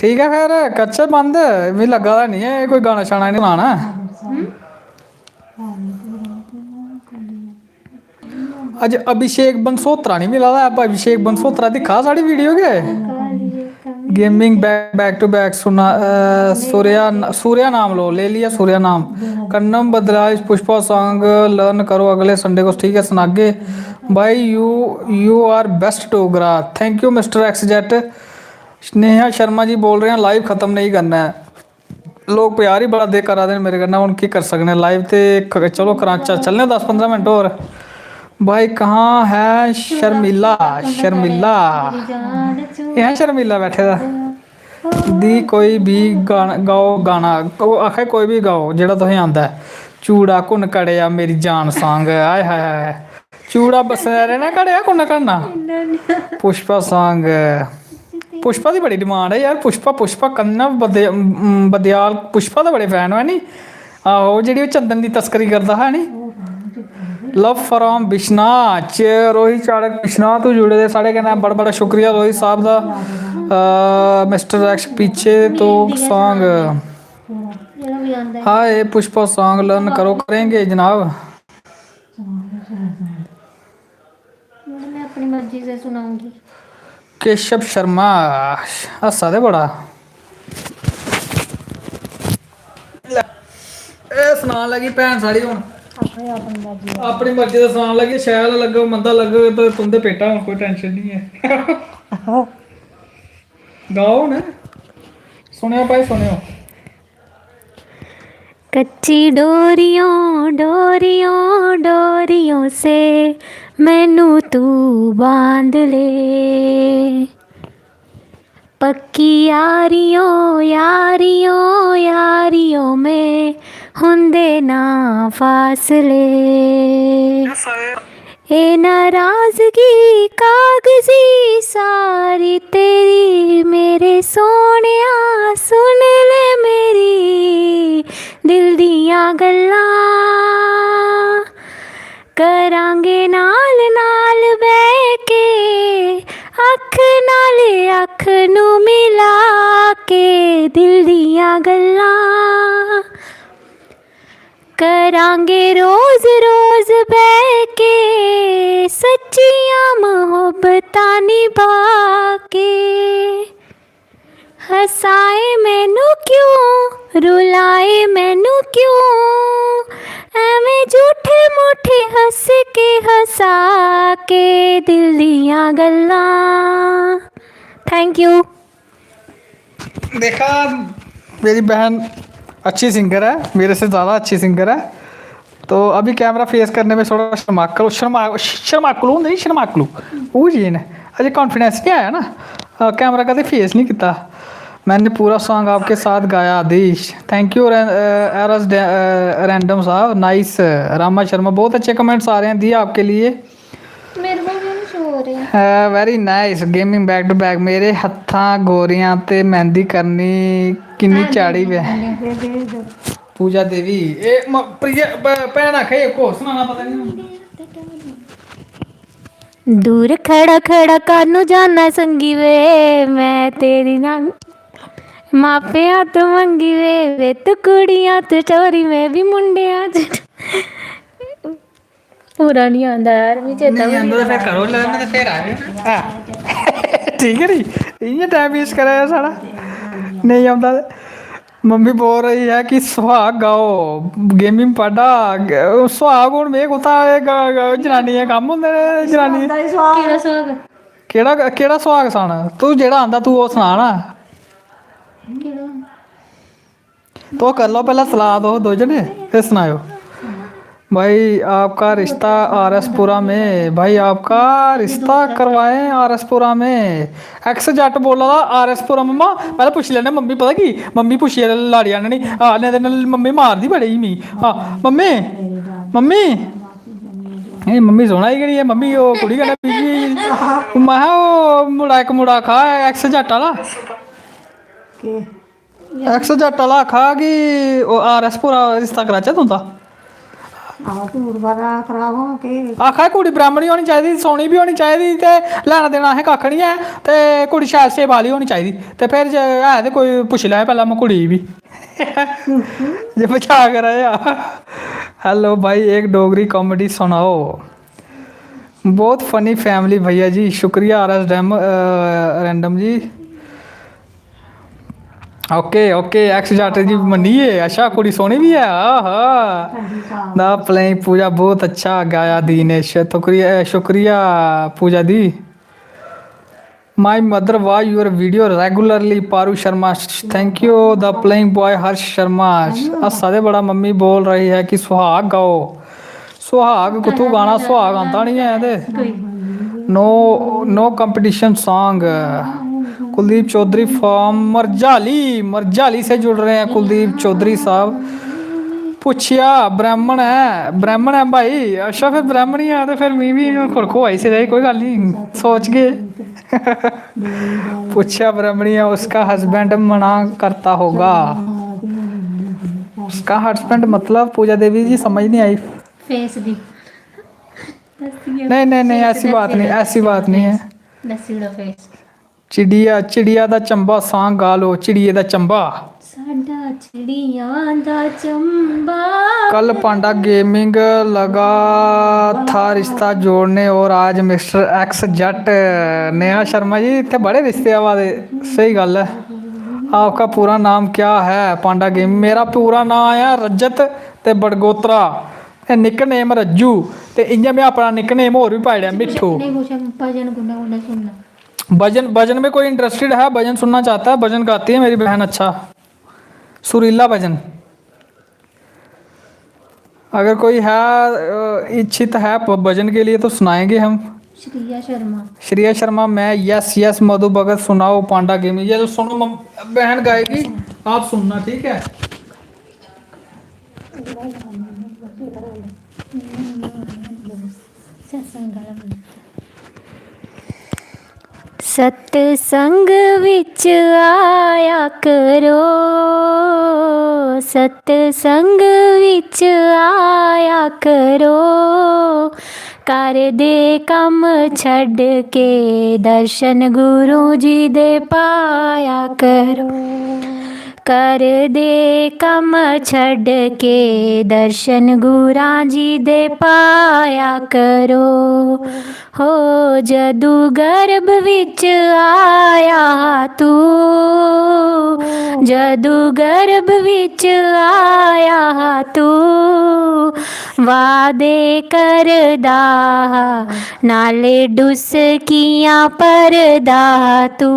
ठीक ऐ, फिर करचै बंद। मिगी लग्गा दा निं ऐ कोई गाना शाना निं लाना। अज्ज अभिषेक बंसोत्रा निं मिला दा ऐ। अभिषेक बंसोत्रा दिक्खा साढ़ी video K? Gaming back back to back सुना। अ, सूर्या सूर्या नाम लो, ले लिया सूर्या नाम। कन्नम बदराज पुष्पा सॉन्ग लर्न करो अगले संडे को, ठीक है, सुनागे भाई। You you are best Dogra. Thank you Mister X Z। Sneha Sharma ji बोल रहे हैं, लाइव खत्म नहीं करना है। लोग प्यार ही बड़ा दे करा दे न मेरे कन्नै, हून केह् करी सकने। लाइव ते क- चलो कराचा चलने दस पंदरां मिनट होर। भाई कहाँ है शर्मिला? शर्मिला, जान चू यहाँ शर्मिला बैठे दा। दी कोई भी गाना गाओ, गाना, ओह् आखै कोई बी गाओ जेह्ड़ा तुसें आंदा ऐ। चूड़ा कु'न कड़ेआ मेरी जान सॉन्ग, आय हाय हाय। चूड़ा बस्सै दा रेह् ना कड़ेआ, कु'न कड़ना? पुष्पा सॉन्ग, पुष्पा दी बड़ी डिमांड ऐ यार। पुष्पा पुष्पा कन्नव बदे- बदयाल पुष्पा दे बड़े फैन ऐ नी। आहो, जेह्ड़ी ओह् चंदन दी तस्करी करदा हा नी। लव फ्राम बिश्नाह च रोहित चाड़क बिश्नाह तू जुड़े दे साढ़े कन्नै, बड़ा बड़ा शुक्रिया रोहित साहब दा। मिस्टर एक्स पीछे तो सॉन्ग। जेह्ड़ा बी आंदा ऐ। हाय पुष्पा सॉन्ग लर्न करो, करेंगे जनाब। मैं अपनी मर्जी से सुनाऊंगी। केशव शर्मा हस्सा दे बड़ा। एह् सनान लगी भैन साढ़ी हून। अपनी अपनी मर्जी। अपनी मर्जी दा सनान लगी, शैल लग्गग मंदा लग्गग ते तुं'दे पेटा हून कोई टेंशन निं ऐ। गाओ हून, सुनेओ भाई सुनेओ। कच्ची डोरियों डोरियों डोरियों से मैनू तू बांध ले। पक्की यारियों यारियों यारियों में हुंदे ना फासले। ए नाराजगी कागजी सारी तेरी मेरे सोहणेआ, सुन ले मेरी दिल दियां गल्लां। करांगे नाल नाल बह के अख नाल अख नू मिला के दिल दियां गल्लां। करांगे रोज रोज बह के सच्चियां मोहब्बतां निभा के। हसाए मैनू क्यों रुलाए मैनू क्यों, एवें झूठे मूठे हंस के हंसा के दिल दियां गल्लां। Thank U. देखा, मेरी बहन अच्छी सिंगर है, मेरे से ज़्यादा अच्छी सिंगर है। तो अभी कैमरा फेस करने में थोड़ा शर्माकल शर्मा शर्माकलू होंदे नी, शर्माकलू, ओह् चीज न। अजें कॉन्फिडेंस नहीं आया ना, कैमरा कदें फेस नहीं कीता। मैंने पूरा सॉन्ग आपके साथ गाया Aadish. Thank you. R S random साहब, नाइस। रामा शर्मा, बहुत अच्छे कमेंट्स आ रहे हैं, दिया आपके लिए। मेरे को भी नहीं शो हो रहे। Very nice. Gaming back to back. मेरे हत्थां गोरियां ते मेहंदी करनी किन्नी चाढ़ी वे। पूजा देवी, ए म- प्रिय ब- भैन आखे एक होर सनाना पता नहीं। दूर खड़ा खड़ा कानू जाना संगी वे, मैं तेरी नां मापे हत्थ मंगी वे। वे तू कुड़ियां ते चोरी, मैं भी मुंडियां च। पूरा नहीं आंदा यार, मिगी चेता नहीं भी आंदा नहीं। तो फिर करो ले, मैं तो फिर आए। हाँ। ठीक है नी, इ'यां टाइम वेस्ट करा यार साढ़ा। नहीं आंदा ते मम्मी बोल रही है कि सुहाग गाओ, गेमिंग पाडा। ग- सुहाग हून में कुत्थै, एह् ग- ग- जनानियें दे कम्म होंदे ने, जनानियें। केह्ड़ा सुहाग? केह्ड़ा केह्ड़ा सुहाग सनाना? तू जेह्ड़ा आंदा तू ओह् सना ना। केह्ड़ा? तो कर लो पहला सलाह, दो दो जने, फिर सनाओ। भाई आपका रिश्ता आर एस पुरा में, भाई आपका रिश्ता करवाएं आर एस पुरा में। एक्स जट बोला दा आर एस पुरा। मम्मा, पैह्लें पुच्छी लैने मम्मी, पता की मम्मी पुच्छियै लाड़ी आह्ननी। हां, नेईं ते नाल मम्मी मारदी बड़ी ही मी। हां, मम्मी, मम्मी, एह् मम्मी सोना ही गै निं ऐ, मम्मी ओह् कुड़ी कन्नै बिजी होई गेदी। महां ओह् मुड़ा, इक मुड़ा आखा एक्स जट आह्ला। केह्? एक्स जट आह्ला आखा कि ओह् आर एस पुरा रिश्ता कराचै तुं'दा। आहो, झूठ बड़ा खराब हो के। आखा कुड़ी ब्राह्मणी होनी चाहिदी, सोह्नी बी होनी चाहिदी ते लैना देना असें कक्ख निं ऐ, ते कुड़ी शैल शेप आह्ली होनी चाहिदी। ते फिर जे है ते कोई पुच्छी लैओ पैह्लें में कुड़ी गी बी। जे मजाक करा दे। हेलो भाई, एक डोगरी कॉमेडी सुनाओ। बहुत फनी फैमिली भैया जी, शुक्रिया आर एस डैम रैंडम जी। ओके ओके, एक्स जट जी मन्निए। अच्छा, कुड़ी सोहनी भी है। आहा। दा प्लेइंग पूजा, बहुत अच्छा गाया दीनेश। शुक्रिया, शुक्रिया पूजा दी। My mother watch your video regularly, Paru Sharma. Thank you the playing boy Harsh Sharma. हंसा दे बड़ा मम्मी बोल रही है कि सुहाग गाओ। सुहाग कुत्थू गाना, सुहाग आंदा नहीं है ते। No, no competition song। Kuldeep Chaudhary from मरजाली, मरजाली से जुड़ रहे हैं कुलदीप चौधरी साहब। पुच्छेआ ब्राह्मण ऐ, ब्राह्मण ऐ भाई। अच्छा, फिर ब्राह्मण ही ऐ ते फिर मी बी इ'यां खुरक होआ दी सिरै दी, कोई गल्ल निं, सोचगे। पुच्छेआ ब्राह्मणी ऐ, उसका हस्बैंड मना करता होगा। उसका हस्बैंड मतलब पूजा देवी जी समझ नहीं आई। फेस दी। नहीं, नहीं, नहीं, ऐसी बात नहीं, ऐसी बात नहीं है। दस्सी ओड़ो फेस। चिड़िया, चिड़िया दा चंबा सांग गा लो, चिड़िये दा चंबा। साडा चिड़ियां दा चंबा। कल पांडा गेमिंग लगा था रिश्ता जोड़ने और आज मिस्टर एक्स जट। नेहा शर्मा जी, इत्थै बड़े रिश्ते आवा दे, स्हेई गल्ल ऐ। आपका पूरा नाम क्या है? पांडा गेमिंग। मेरा पूरा नाम ऐ रजत ते बड़गोत्रा, ते निक नेम रज्जू, ते इ'यां में अपना निक नेम होर बी पाई ओड़ेआ, मिट्ठू। नहीं कुछ भजन कुन्ने कुन्ने सुनना? भजन, भजन में कोई इंटरेस्टेड है, भजन सुनना चाहता है, भजन गाती है मेरी बहन, अच्छा सुरीला भजन। अगर कोई है, अ, इच्छित है प-, भजन के लिए तो सुनाएंगे हम। श्रेया शर्मा। श्रेया शर्मा, मैं, यस यस, मधु भगत सुनाओ, पांडा गेमिंग। ये लो सुनो, मम-, बहन गाएगी, आप सुनना, ठीक है? सत्संग विच आया करो, सत्संग विच आया करो, घर दे कम्म छड्ड के दर्शन गुरु जी दे पाया करो। घर दे कम्म छड्ड के दर्शन गुरां जी दे पाया करो। हो जदू गर्भ विच आया तू, जदू गर्भ विच आया तू, वादे करदा हा, नाले डुसकियां भरदा हा तू।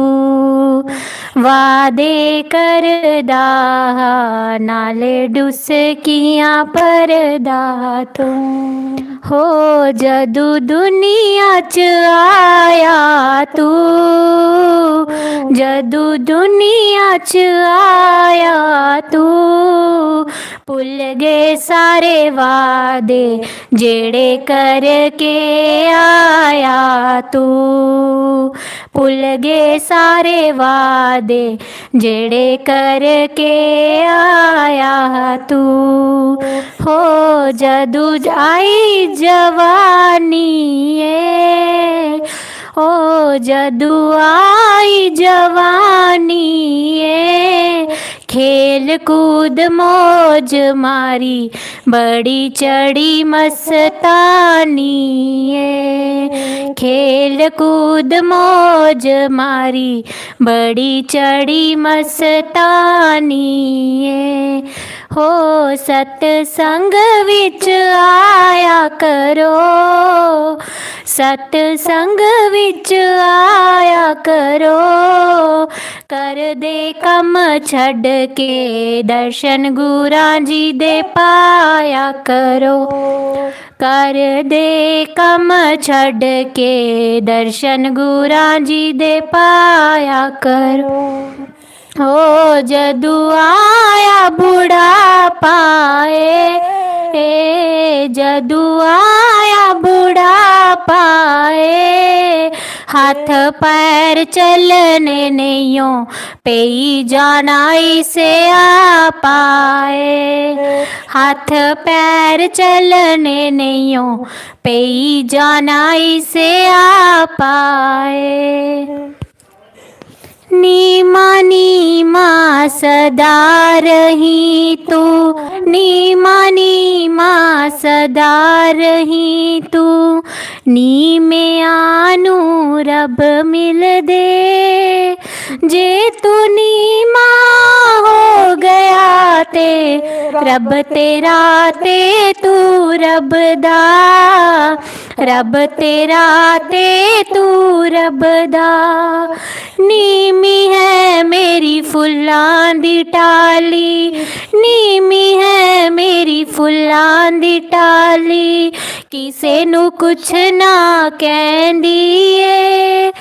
वादे करदा हा, नाले डुसकियां भरदा हा तू। हो जदू दुनिया च आया तू, जदू दुनिया च आया तू, भुल गए सारे वादे जेड़े करके आया तू, भुल गए सारे वादे जेड़े करके आया तू। हो जदू आई जवानी ए, ओ जदू आई जवानी ए, खेल कूद मौज मारी बड़ी चढ़ी मस्तानी ए, खेल कूद मौज मारी बड़ी चढ़ी मस्तानी ए। हो सतसंग विच आया करो, सतसंग विच आया करो, कर दे कम्म छड्ड के दर्शन गुरां जी दे पाया करो। कर दे कम्म छड्ड के दर्शन गुरां जी दे पाया करो। ओ जदू आया बुढ़ापा ए, ए, जदू आया बुढ़ापा ए, हत्थ पैर चलने नेइयों पेई जाना इसे आपा ए, हत्थ पैर चलने नेइयों पेई जाना इसे आपा ए। नीमा नीमा सदा रही तू, नीमा नीमा सदा रही तू, नीमया नू रब मिलदे। जे तू नीमा हो गया ते रब तेरा ते तू रब दा, रब तेरा ते तू रब दा। नीमी है मेरी फुल्लां दी टाली, नीमी है मेरी फुल्लां दी टाली, किसे नू कुछ ना कहंदी ए।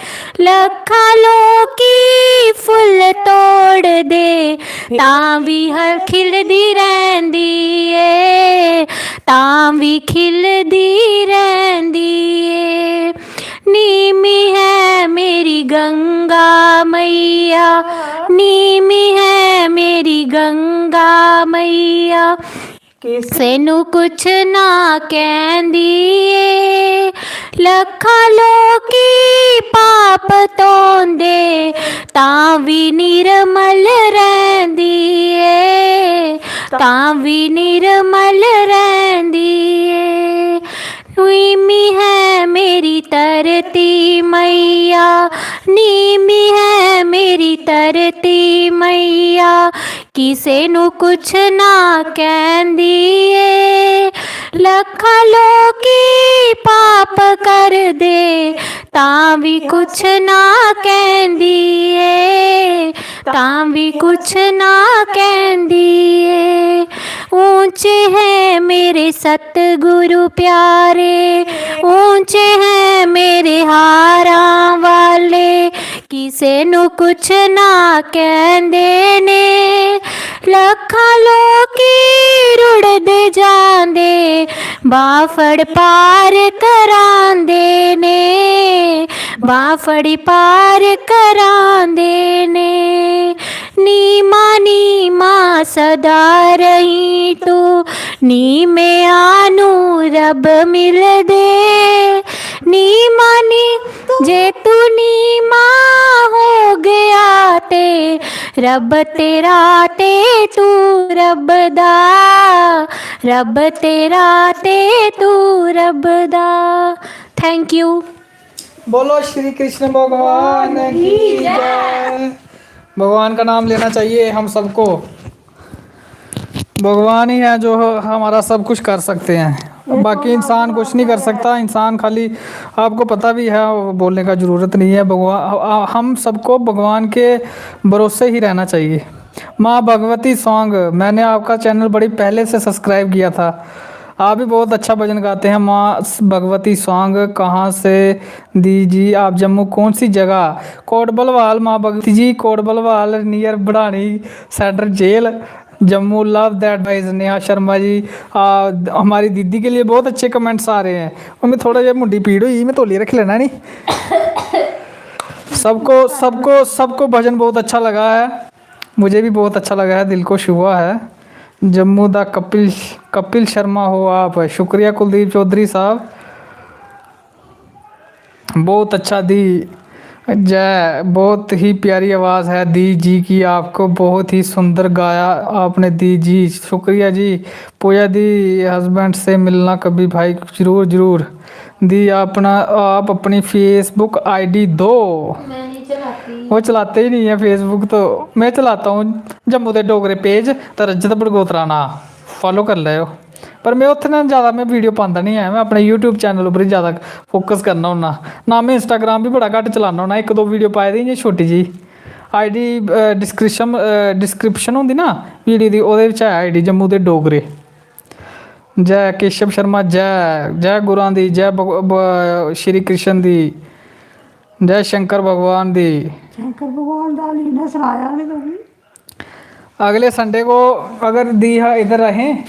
लखां लोकी फुल्ल तोड़दे, तां भी हर खिलदी रैंह्दी ए, तां भी खिलदी रैंह्दी ए। नीमी है मेरी गंगा मैया, नीमी है मेरी गंगा मैया, किसे नू कुछ ना कहंदी ए। लखां लोकी पाप धोंदे, तां भी निरमल रैंह्दी ए, तां भी निरमल रैंह्दी ए। नीमी है मेरी धरती मैया, नीमी है मेरी धरती मैया, किसे नू कुछ ना कहंदी ए। लखां लोकी पाप करदे, तां भी कुछ ना कहंदी ए, तां भी कुछ ना कहंदी ए। ऊंचे हैं मेरे सतगुरु प्यारे, ऊंचे हैं मेरे हारां वाले, किसे नू कुछ ना कहंदे ने। लखां लोकी रुढ़दे जांदे, बांह फड़ पार करांदे ने, बांह फड़ी पार करांदे ने। नीमा नीमा सदा रही तू, नीमया नू रब मिलदे। नीमा नी, जे तू नीमा हो गया ते रब तेरा ते तू रब दा, रब तेरा ते तू रब दा। Thank you। बोलो श्री कृष्ण भगवान की जय। भगवान का नाम लेना चाहिए हम सबको। भगवान ही है जो हमारा सब कुछ कर सकते हैं, बाकी इंसान कुछ नहीं कर सकता। इंसान खाली, आपको पता भी है, बोलने का ज़रूरत नहीं है। भगवान, आ, हम सबको भगवान के भरोसे ही रहना चाहिए। माँ भगवती सॉन्ग, मैंने आपका चैनल बड़ी पहले से सब्सक्राइब किया था। आप भी बहुत अच्छा भजन गाते हैं। माँ भगवती सॉन्ग कहाँ से दी जी आप? जम्मू कौन सी जगह? कोट भलवाल। माँ Bhagwati ji, Kot Bhalwal near Badhani central jail, Jammu. Love that guys. Neha Sharma ji, आ, हमारी दीदी के लिए बहुत अच्छे कमेंट्स आ रहे हैं। और मैं थोड़ा जेहा मुंडी पीड़ होई, मैं तौलियै रक्खी लैना नी। सबको सबको सबको भजन बहुत अच्छा लगा है। मुझे भी बहुत अच्छा लगा है, दिल को छुआ है। जम्मू दा कपिल, कपिल शर्मा हो आप। शुक्रिया कुलदीप चौधरी साहब, बहुत अच्छा दी। जय, बहुत ही प्यारी आवाज़ है दी जी की। आपको बहुत ही सुंदर गाया आपने दी जी। शुक्रिया जी। पूजा दी, हस्बैंड से मिलना कभी भाई। ज़रूर ज़रूर दी। अपना, आप अपनी फेसबुक आईडी दो। मैं नहीं चलाती। वो चलाते ही नहीं है फेसबुक, तो मैं चलाता हूँ जम्मू दे डोगरे पेज ते रजत बड़गोत्रा नांऽ, फॉलो करी लैओ। पर में उत्थै ना जैदा में वीडियो पांदा निं ऐ, में अपने यूट्यूब चैनल उप्पर ही जैदा फोकस करना होन्ना। ना में इंस्टाग्राम बी बड़ा घट्ट चलाना होन्ना, इक दो वीडियो पाए दे इ'यां छोटी जेही। आईडी डिस्क्रिप्शन, डिस्क्रिप्शन होंदी ना वीडियो दी, ओह्दे बिच ऐ आईडी जम्मू दे डोगरे। जय केशव शर्मा, जय, जय गुरां दी, जय भग-, ब-, श्री कृष्ण दी, जय शंकर भगवान दी। शंकर भगवान दा लीला सनाया उ'नें तुगी। अगले संडे को अगर दी हा इधर रहें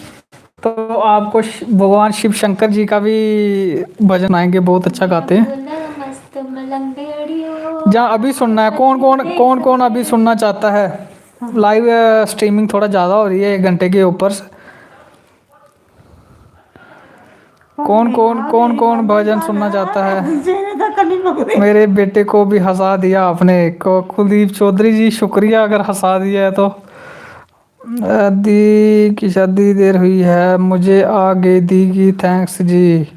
तो आपको श-, भगवान शिव शंकर जी का भी भजन आएंगे, बहुत अच्छा गाते हैं। मस्त मलंगड़ियो। जहाँ अभी सुनना है, कौन कौन, कौन कौन अभी सुनना चाहता है? लाइव स्ट्रीमिंग थोड़ा ज़्यादा हो रही है, एक घंटे के ऊपर से। कौन कौन, कौन कौन भजन सुनना चाहता है? मेरे बेटे को भी हंसा दिया आपने। को-, कुलदीप चौधरी जी, शुक्रिया अगर हंसा दिया है तो। अ, दी की शादी देर हुई है, मुझे आ गई दी की थैंक्स जी।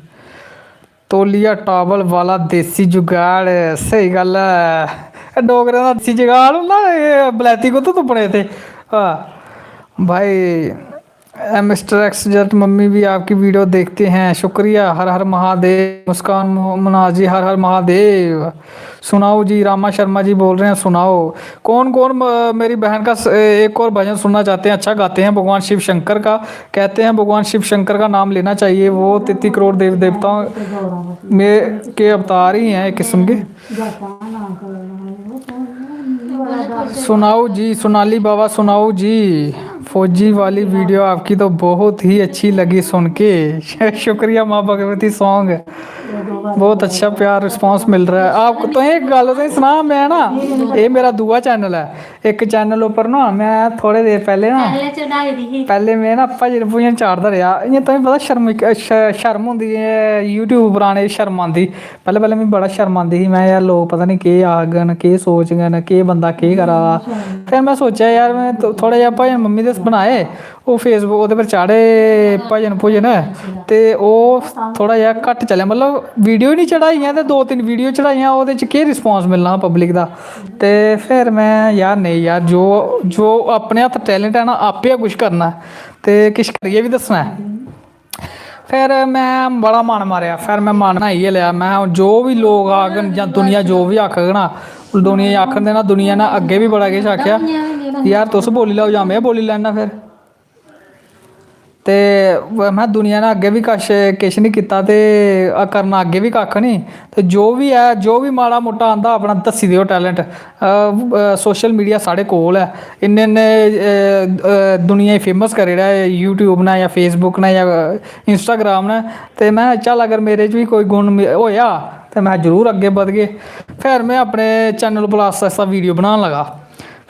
तौलिया टावल वाला देसी जुगाड़, स्हेई गल्ल ऐ। एह् डोगरें दा देसी जुगाड़ होंदा, एह् बलैती कुत्थूं तुप्पने इत्थै? हां भाई, ए मिस्टर एक्स जट, मम्मी भी आपकी वीडियो देखते हैं, शुक्रिया। हर हर महादेव। मुस्कान मो-, मनाज जी, हर हर महादेव। सुनाओ जी, रामा शर्मा जी बोल रहे हैं, सुनाओ। कौन कौन, अ, मेरी बहन का स-, एक और भजन सुनना चाहते हैं? अच्छा गाते हैं भगवान शिव शंकर का, कहते हैं भगवान शिव शंकर का नाम लेना चाहिए, वो तैंतीस करोड़ देव देवताओं में के अवतार ही हैं एक किस्म के। सुनाओ जी, सोनाली बाबा, सुनाओ जी। फौजी वाली वीडियो आपकी तो बहुत ही अच्छी लगी सुन के। शुक्रिया माँ भगवती सॉन्ग, बहुत अच्छा प्यार रिस्पांस मिल रहा है आपको। तो एक गल्ल तुसें सनां, मैं ना, एह् मेरा दूआ चैनल ऐ, इक चैनल उप्पर ना मैं थोड़े देर पैह्ले ना, पैह्ले चढ़ाई दी ही। पैह्ले में ना भजन भुजन चाढ़दा रेहा, इ'यां तुसें पता शर्म, श-, शर्म होंदी ऐ, यूट्यूब उप्पर आने दी शर्म आंदी। पैह्लें पैह्लें मिगी बड़ा शर्म आंदी ही, में, यार, लोक पता निं केह् आखङन, केह् सोचङन, केह् बंदा केह् करा दा। फिर में सोचेआ, यार, में थो-, थोह्ड़ा जेहा भजन मम्मी दे बनाए, ओह् फेसबुक ओह्दे पर चाढ़े भजन भुजन, ते ओह् थोह्ड़ा जेहा घट्ट चलेआ, मतलब वीडियो निं चढ़ाइयां, ते दो तिन्न वीडियो चढ़ाइयां, ओह्दे च केह् रिस्पांस मिलना हा पब्लिक दा। ते फिर में, यार, नेईं यार, जो, जो अपने हत्थ टैलेंट ऐ ना, आपे गै कुछ करना ऐ ते किश करियै बी दस्सना ऐ। फिर में बड़ा मन मारेआ, फिर में मन बनाइयै लेआ, में हून जो बी लोक आखङन जां दुनिया जो बी आखग ना, दुनिया गी आखन देना, दुनिया ने अग्गें बी बड़ा किश आखेआ। यार, तुस बोली लैओ जां में बोली लैन्ना फिर। ते में दुनिया ने अग्गें बी कश किश निं कीता ते करना अग्गें बी कक्ख निं। ते जो बी ऐ, जो बी माड़ा मुट्टा आंदा, अपना दस्सी देओ टैलेंट। अ, अ, सोशल मीडिया साढ़े कोल ऐ, इन्ने, इन्ने, अ, अ, दुनिया गी फेमस करी ओड़ेआ ऐ YouTube ने जां Facebook ने जां Instagram ने। ते में, चल, अगर मेरे च बी कोई गुण मि-, होएआ, ते में जरूर अग्गें बधगे। फिर में अपने चैनल उप्पर आस्ता, आस्ता वीडियो बनान लगा।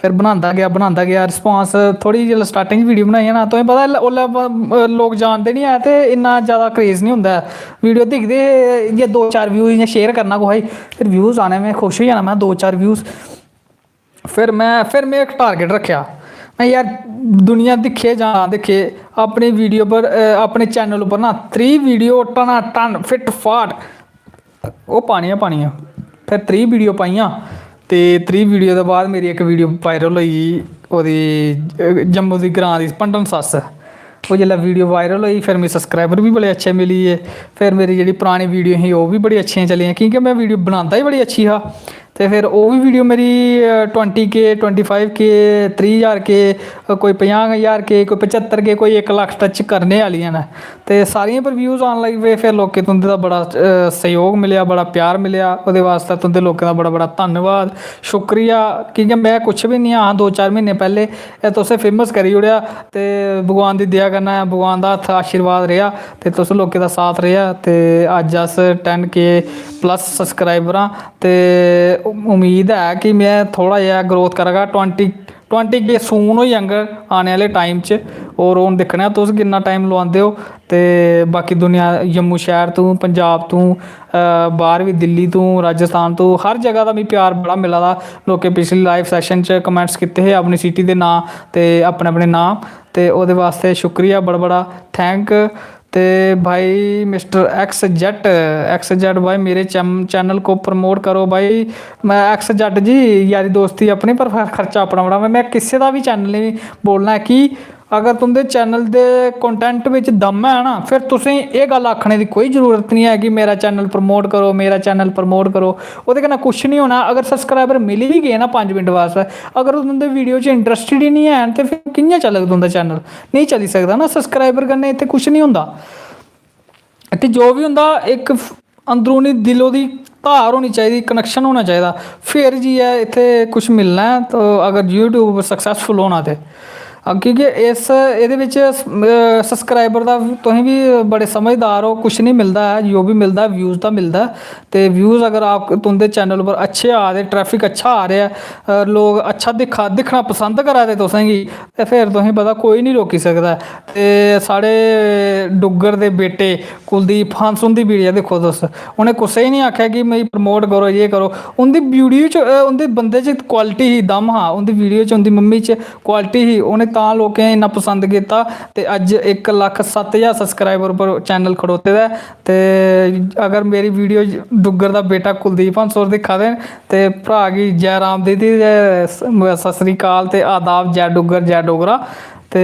फिर बनांदा गेआ, बनांदा गेआ, रिस्पांस थोह्ड़ी, जिसलै स्टार्टिंग च वीडियो बनाइयां ना, तुसें पता, इसलै, उसलै ब-, लोक जानदे निं ऐ ते इन्ना जैदा क्रेज निं होंदा ऐ। वीडियो दिखदे हे, इ'यै दो चार व्यूज, इ'यां शेयर करना कुसै गी, फिर व्यूज आने, में खुश होई जाना, में दो चार व्यूज। फिर में, फिर में इक टारगेट रक्खेआ, में, यार, दुनिया दिक्खे जां ना दिक्खे, अपनी वीडियो पर, अ, अपने चैनल उप्पर ना त्रीह् वीडियो टना टन, फिट फाट, ओह् पानियां, पानियां। फिर त्रीह् वीडियो पाइयां, ते त्रीह् वीडियो दे बाद मेरी इक वीडियो वायरल होई गेई, ओह्दी, अ, जम्मू दी ग्रांऽ दी भंडन सस्स। ओह् जिसलै वीडियो वायरल होई, फिर मिगी सब्सक्राइबर बी बड़े अच्छे मिली गे। फिर मेरी जेह्ड़ी परानी वीडियो ही, ओह् बी बड़ी अच्छियां चलियां, क्योंकि में वीडियो बनांदा ही बड़ी अच्छी हा। ते फिर ओह् बी वीडियो मेरी ट्वेंटी के, ट्वेंटी फाइव के, त्रीह् ज्हार के, कोई पंजाह् ज्हार के, कोई पचत्तर के, कोई इक लक्ख टच करने आह्लियां न। ते सारियें पर व्यूज आन लगी पे। फिर लोकें तुं'दे दा बड़ा अ, सैह्योग मिलेआ, बड़ा प्यार मिलेआ। ओह्दे बास्तै तुं'दे लोकें दा बड़ा बड़ा धन्नवाद, शुक्रिया। क्योंकि में कुछ बी निं हा, दो चार म्हीने पैह्लें एह् तुसें फेमस करी ओड़ेआ। ते भगवान दी दया कन्नै, भगवान दा हत्थ आशीर्वाद रेहा ते तुस लोकें दा साथ रेहा। ते अज्ज अस टेन के प्लस सब्सक्राइबर आं। ते उम्मीद ऐ कि में थोह्ड़ा जेहा ग्रोथ करगा। ट्वेंटी ट्वेंटी के सून होई जाङन आने आह्ले टाइम च। होर हून दिक्खने आं तुस किन्ना टाइम लोआंदे ओ। ते बाकी दुनिया, जम्मू शैह्र तूं, पंजाब तूं, अ, बाह्र बी, दिल्ली तूं, राजस्थान तूं, हर जगह दा मिगी प्यार बड़ा मिला दा। लोकें पिछली लाइव सैशन च कमेंट्स कीते हे अपनी सिटी दे नांऽ ते अपने अपने नांऽ। ते ओह्दे बास्तै शुक्रिया, बड़ा बड़ा थैंक। ते भाई mister x jet, x jet भाई, मेरे चैम-, चैनल को प्रमोट करो भाई। मैं एक्स जेट जी, यारी दोस्ती अपनी, पर खर-, खर्चा अपना बड़ा। मैं, मैं किसे दा बी चैनल नहीं बोलना है कि अगर तुंदे चैनल दे कंटेंट बिच दम है ना, फिर तुसें एह् गल्ल आखने दी कोई जरूरत नहीं है कि मेरा चैनल प्रमोट करो, मेरा चैनल प्रमोट करो। ओह्दे कन्नै कुछ नहीं होना। अगर सब्सक्राइबर मिली बी गे ना पंज मिंट वास्तै, अगर तुंदे वीडियो च इंटरस्टेड ही नहीं हैन, ते फिर कि'यां चलग तुंदा चैनल? नहीं चली सकदा ना। सब्सक्राइबर कन्नै इत्थै कुछ नहीं होंदा। ते जो बी होंदा, इक अंदरूनी दिलो दी धार होनी चाहिदी, कनैक्शन होना चाहिदा, फिर जाइयै इत्थै कुछ मिलना ऐ। तो अगर YouTube सक्सैसफुल होना ते, अ, क्योंकि इस, एह्दे बिच, अ, सब्सक्राइबर दा, तुसीं बी बड़े समझदार ओ, कुछ नहीं मिलदा ऐ, जो बी मिलदा ऐ व्यूज दा मिलदा ऐ। ते व्यूज अगर आप, तुंदे चैनल उप्पर अच्छे आ दे, ट्रैफिक अच्छा आ रेहा ऐ, अ, लोग अच्छा दिक्खा, दिक्खना पसंद करा दे तुसेंगी, ते फिर तुसेंगी पता कोई नहीं रोकी सकदा ऐ। ते साढ़े डुग्गर दे बेटे कुलदीप हंस हुंदी वीडियो दिक्खो तुस, उ'नें कुसै गी नहीं आखेआ कि मिगी प्रमोट करो, ये करो। उंदी वीडियो च, अ, उंदे बंदे च क्वालिटी ही, दम हा उंदी वीडियो च, उंदी मम्मी च क्वालिटी ही, उ'नें तां लोकें इन्ना पसंद कीता। ते अज्ज इक लक्ख सत्त ज्हार सब्सक्राइबर उप्पर चैनल खड़ोते दा ऐ। ते अगर मेरी वीडियो डुग्गर दा बेटा कुलदीप हंस होर दिक्खा दे न, ते भ्राऽ गी जै राम दी, ते स-, सत श्री अकाल ते आदाब, जै डुग्गर, जै डोगरा। ते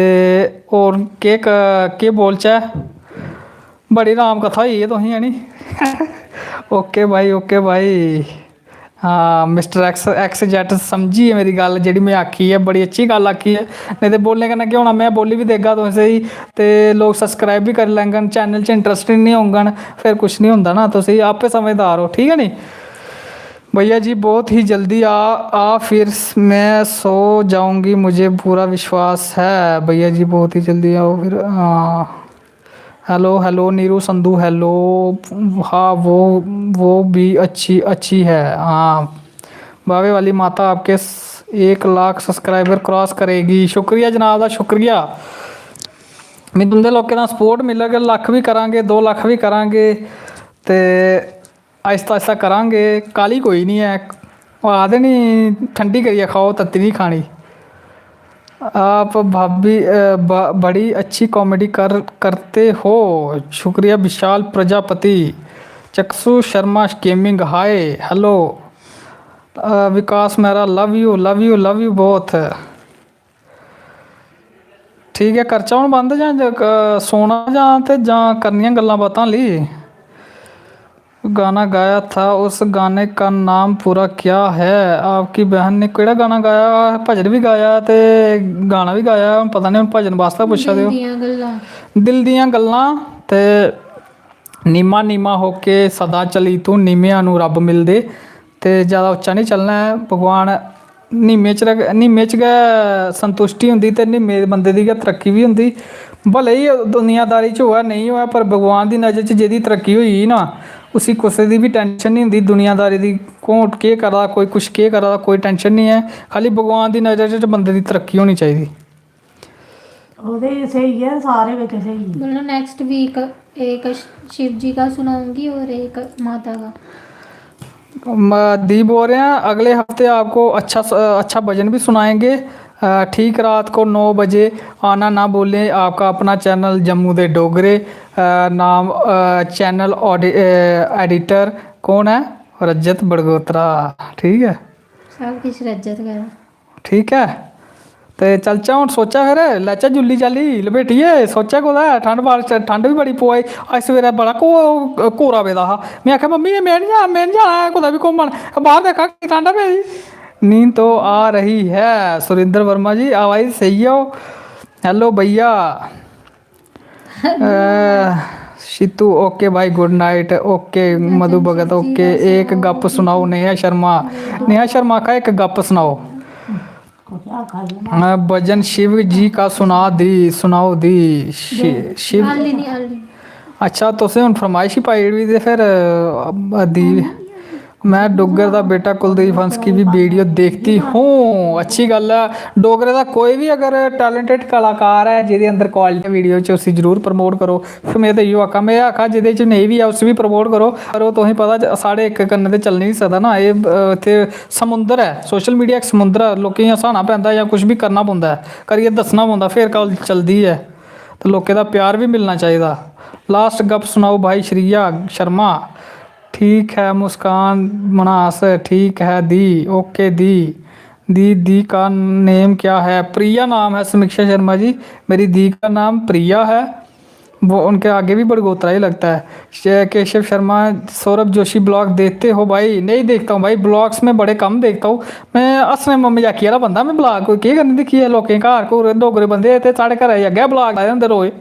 होर केह् क-, केह् बोलचै? बड़ी राम कथा होई गेई तुसें, है नी? ओके भाई, ओके भाई। हां, मिस्टर एक्स, एक्स जेट समझी गे मेरी गल्ल, जेह्ड़ी में आखी ऐ, बड़ी अच्छी गल्ल आखी ऐ। नेईं ते बोलने कन्नै केह् होना, में बोली बी देगा तुसेंगी, ते लोक सब्सक्राइब बी करी लैङन, चैनल च इंटरस्टेड निं होङन, फिर कुछ निं होंदा ना। तुसेंगी आपे समझदार ओ, ठीक ऐ नी? भैया जी, बहुत ही जल्दी आ, आ, फिर मैं सो जाऊंगी, मुझे पूरा विश्वास है। भैया जी, बहुत ही जल्दी आओ फिर। हाँ, hello, hello, Neeru Sandhu, hello. हाँ, वो, वो भी अच्छी, अच्छी है। हाँ, बावे वाली माता आपके स-, एक लाख सब्सक्राइबर क्रॉस करेगी। शुक्रिया जनाब दा, शुक्रिया। मैं तुंदे लोकें दा सपोर्ट मिलग, लक्ख भी करांगे, दो लक्ख भी करांगे, ते आहिस्ता आहिस्ता करांगे, काह्ली कोई निं ऐ। ओह् आखदे निं, ठंडी करियै खाओ, तत्ती निं खानी। आप भाभी, अ, ब-, बड़ी अच्छी कॉमेडी कर, करते हो। शुक्रिया Vishal Prajapati. Chakshu Sharma gaming, hi, hello. अ, Vikas Mehra, love you, love you, love you बहुत। ठीक ऐ, करचै हून बंद जां ज-, क-, सोना जां ते जां करनियां गल्लां बातां हल्ली? गाना गाया था, उस गाने का नाम पूरा क्या है? आपकी बहन ने केह्ड़ा गाना गाया? भजन बी गाया ते गाना बी गाया, हून पता निं, हून भजन बास्तै पुच्छा दे ओ। दिल दियां गल्लां। दिल दियां गल्लां ते नीमा नीमा होके सदा चली तूं, नीमेआं नू रब्ब मिलदे। ते ज़्यादा उच्चा निं चलना ऐ। भगवान नीमे च रख-, नीमे च गै संतुश्टि होंदी ते नीमे बंदे दी गै तरक्की बी होंदी। भले ही दुनियादारी च होऐ नेईं होऐ, पर भगवान दी नज़र च जेह्दी तरक्की होई गेई ना, उसी कुसै दी बी टैंशन निं होंदी दुनियादारी दी, कौन केह् करा दा, कोई कुछ केह् करा दा, कोई टैंशन निं ऐ। खाल्ली भगवान दी नज़र च बंदे दी तरक्की होनी चाहिदी। ओह्दे स्हेई ऐ, सारे बिच स्हेई ऐ। बोलो, नेक्स्ट वीक एक शिव जी का सुनाऊंगी और एक माता का। म-, दीप बोल रहे हैं, अगले हफ्ते आपको अच्छा स-, अच्छा भजन भी सुनाएंगे। अ, ठीक रात को नौ बजे आना ना भूलें, आपका अपना चैनल जम्मू दे डोगरे, अ, नाम, अ, चैनल ऑडि-, अ, एडिटर कौन है? रजत बड़गोत्रा, ठीक है? सब किश रजत करा। ठीक ऐ, ते चलचै हून, सोचै फिर, लैचै जुल्ली चाल्ली लपेटियै, सोचै कुतै, ठंड बार-, ठंड बी बड़ी पवा दी। अज्ज सवेरै बड़ा को-, कोहरा पेदा हा। में आखेआ, "मम्मी, में निं जाना, में निं जाना ऐ कुतै बी घूमन, बाह्र दिक्खां किन्नी ठंड ऐ पेदी।" नींद तो आ रही है, सुरेंद्र वर्मा जी, आवाज सही है ओ। Hello भैया। अ, शितू, OK भाई, good night। OK मधु भगत, OK। एक गप सुनाओ नेहा शर्मा। नेहा शर्मा का एक गप सुनाओ। अ, भजन शिव जी का सुना दी, सुनाओ दी। शि-, शिव। हाली नहीं, हाली। अच्छा, तुसें हून फरमाइश ही पाई ओड़ी ते फिर, अ, दी। मैं डुग्गर दा बेटा कुलदीप हंस की भी वीडियो देखती हूँ। अच्छी गल्ल ऐ, डोगरे दा कोई बी अगर टैलेंटेड कलाकार ऐ जेह्दे अंदर क्वालिटी वीडियो च, उसी जरूर प्रमोट करो। फिर में ते इयो आक्खां, में आक्खां जेह्दे च नेईं बी ऐ उसी बी प्रमोट करो। पर ओह् तुसेंगी पता ज-, साढ़े इक कन्नै ते चली निं सकदा ना, एह्, अ, इत्थै समुंदर ऐ, सोशल मीडिया इक समुंदर ऐ, लोकें गी हसाना पैंदा जां कुछ बी करना पौंदा ऐ, करियै दस्सना पौंदा, फिर गल्ल चलदी ऐ। ते लोकें दा प्यार बी मिलना चाहिदा। लास्ट गप सुनाओ भाई श्रेया शर्मा। ठीक है मुस्कान मनास, ठीक है दी, OK दी। दी, दी का नेम क्या है? प्रिया नाम है समीक्षा शर्मा जी। मेरी दी का नाम प्रिया है। वो उनके आगे भी बड़गोत्रा ही लगता है। शे-, केशव शर्मा, सौरभ जोशी ब्लॉग देखते हो भाई? नहीं देखता हूँ भाई, ब्लॉग्स में बड़े कम देखता हूँ। मैं हस्सने म-, मजाकी आह्ला बंदा, मैं ब्लॉग कोई केह् करने दिक्खियै लोकें घर घूर, डोगरे बंदे ते साढ़े घरै दे अग्गें ब्लॉग लाए दे होंदे रोज।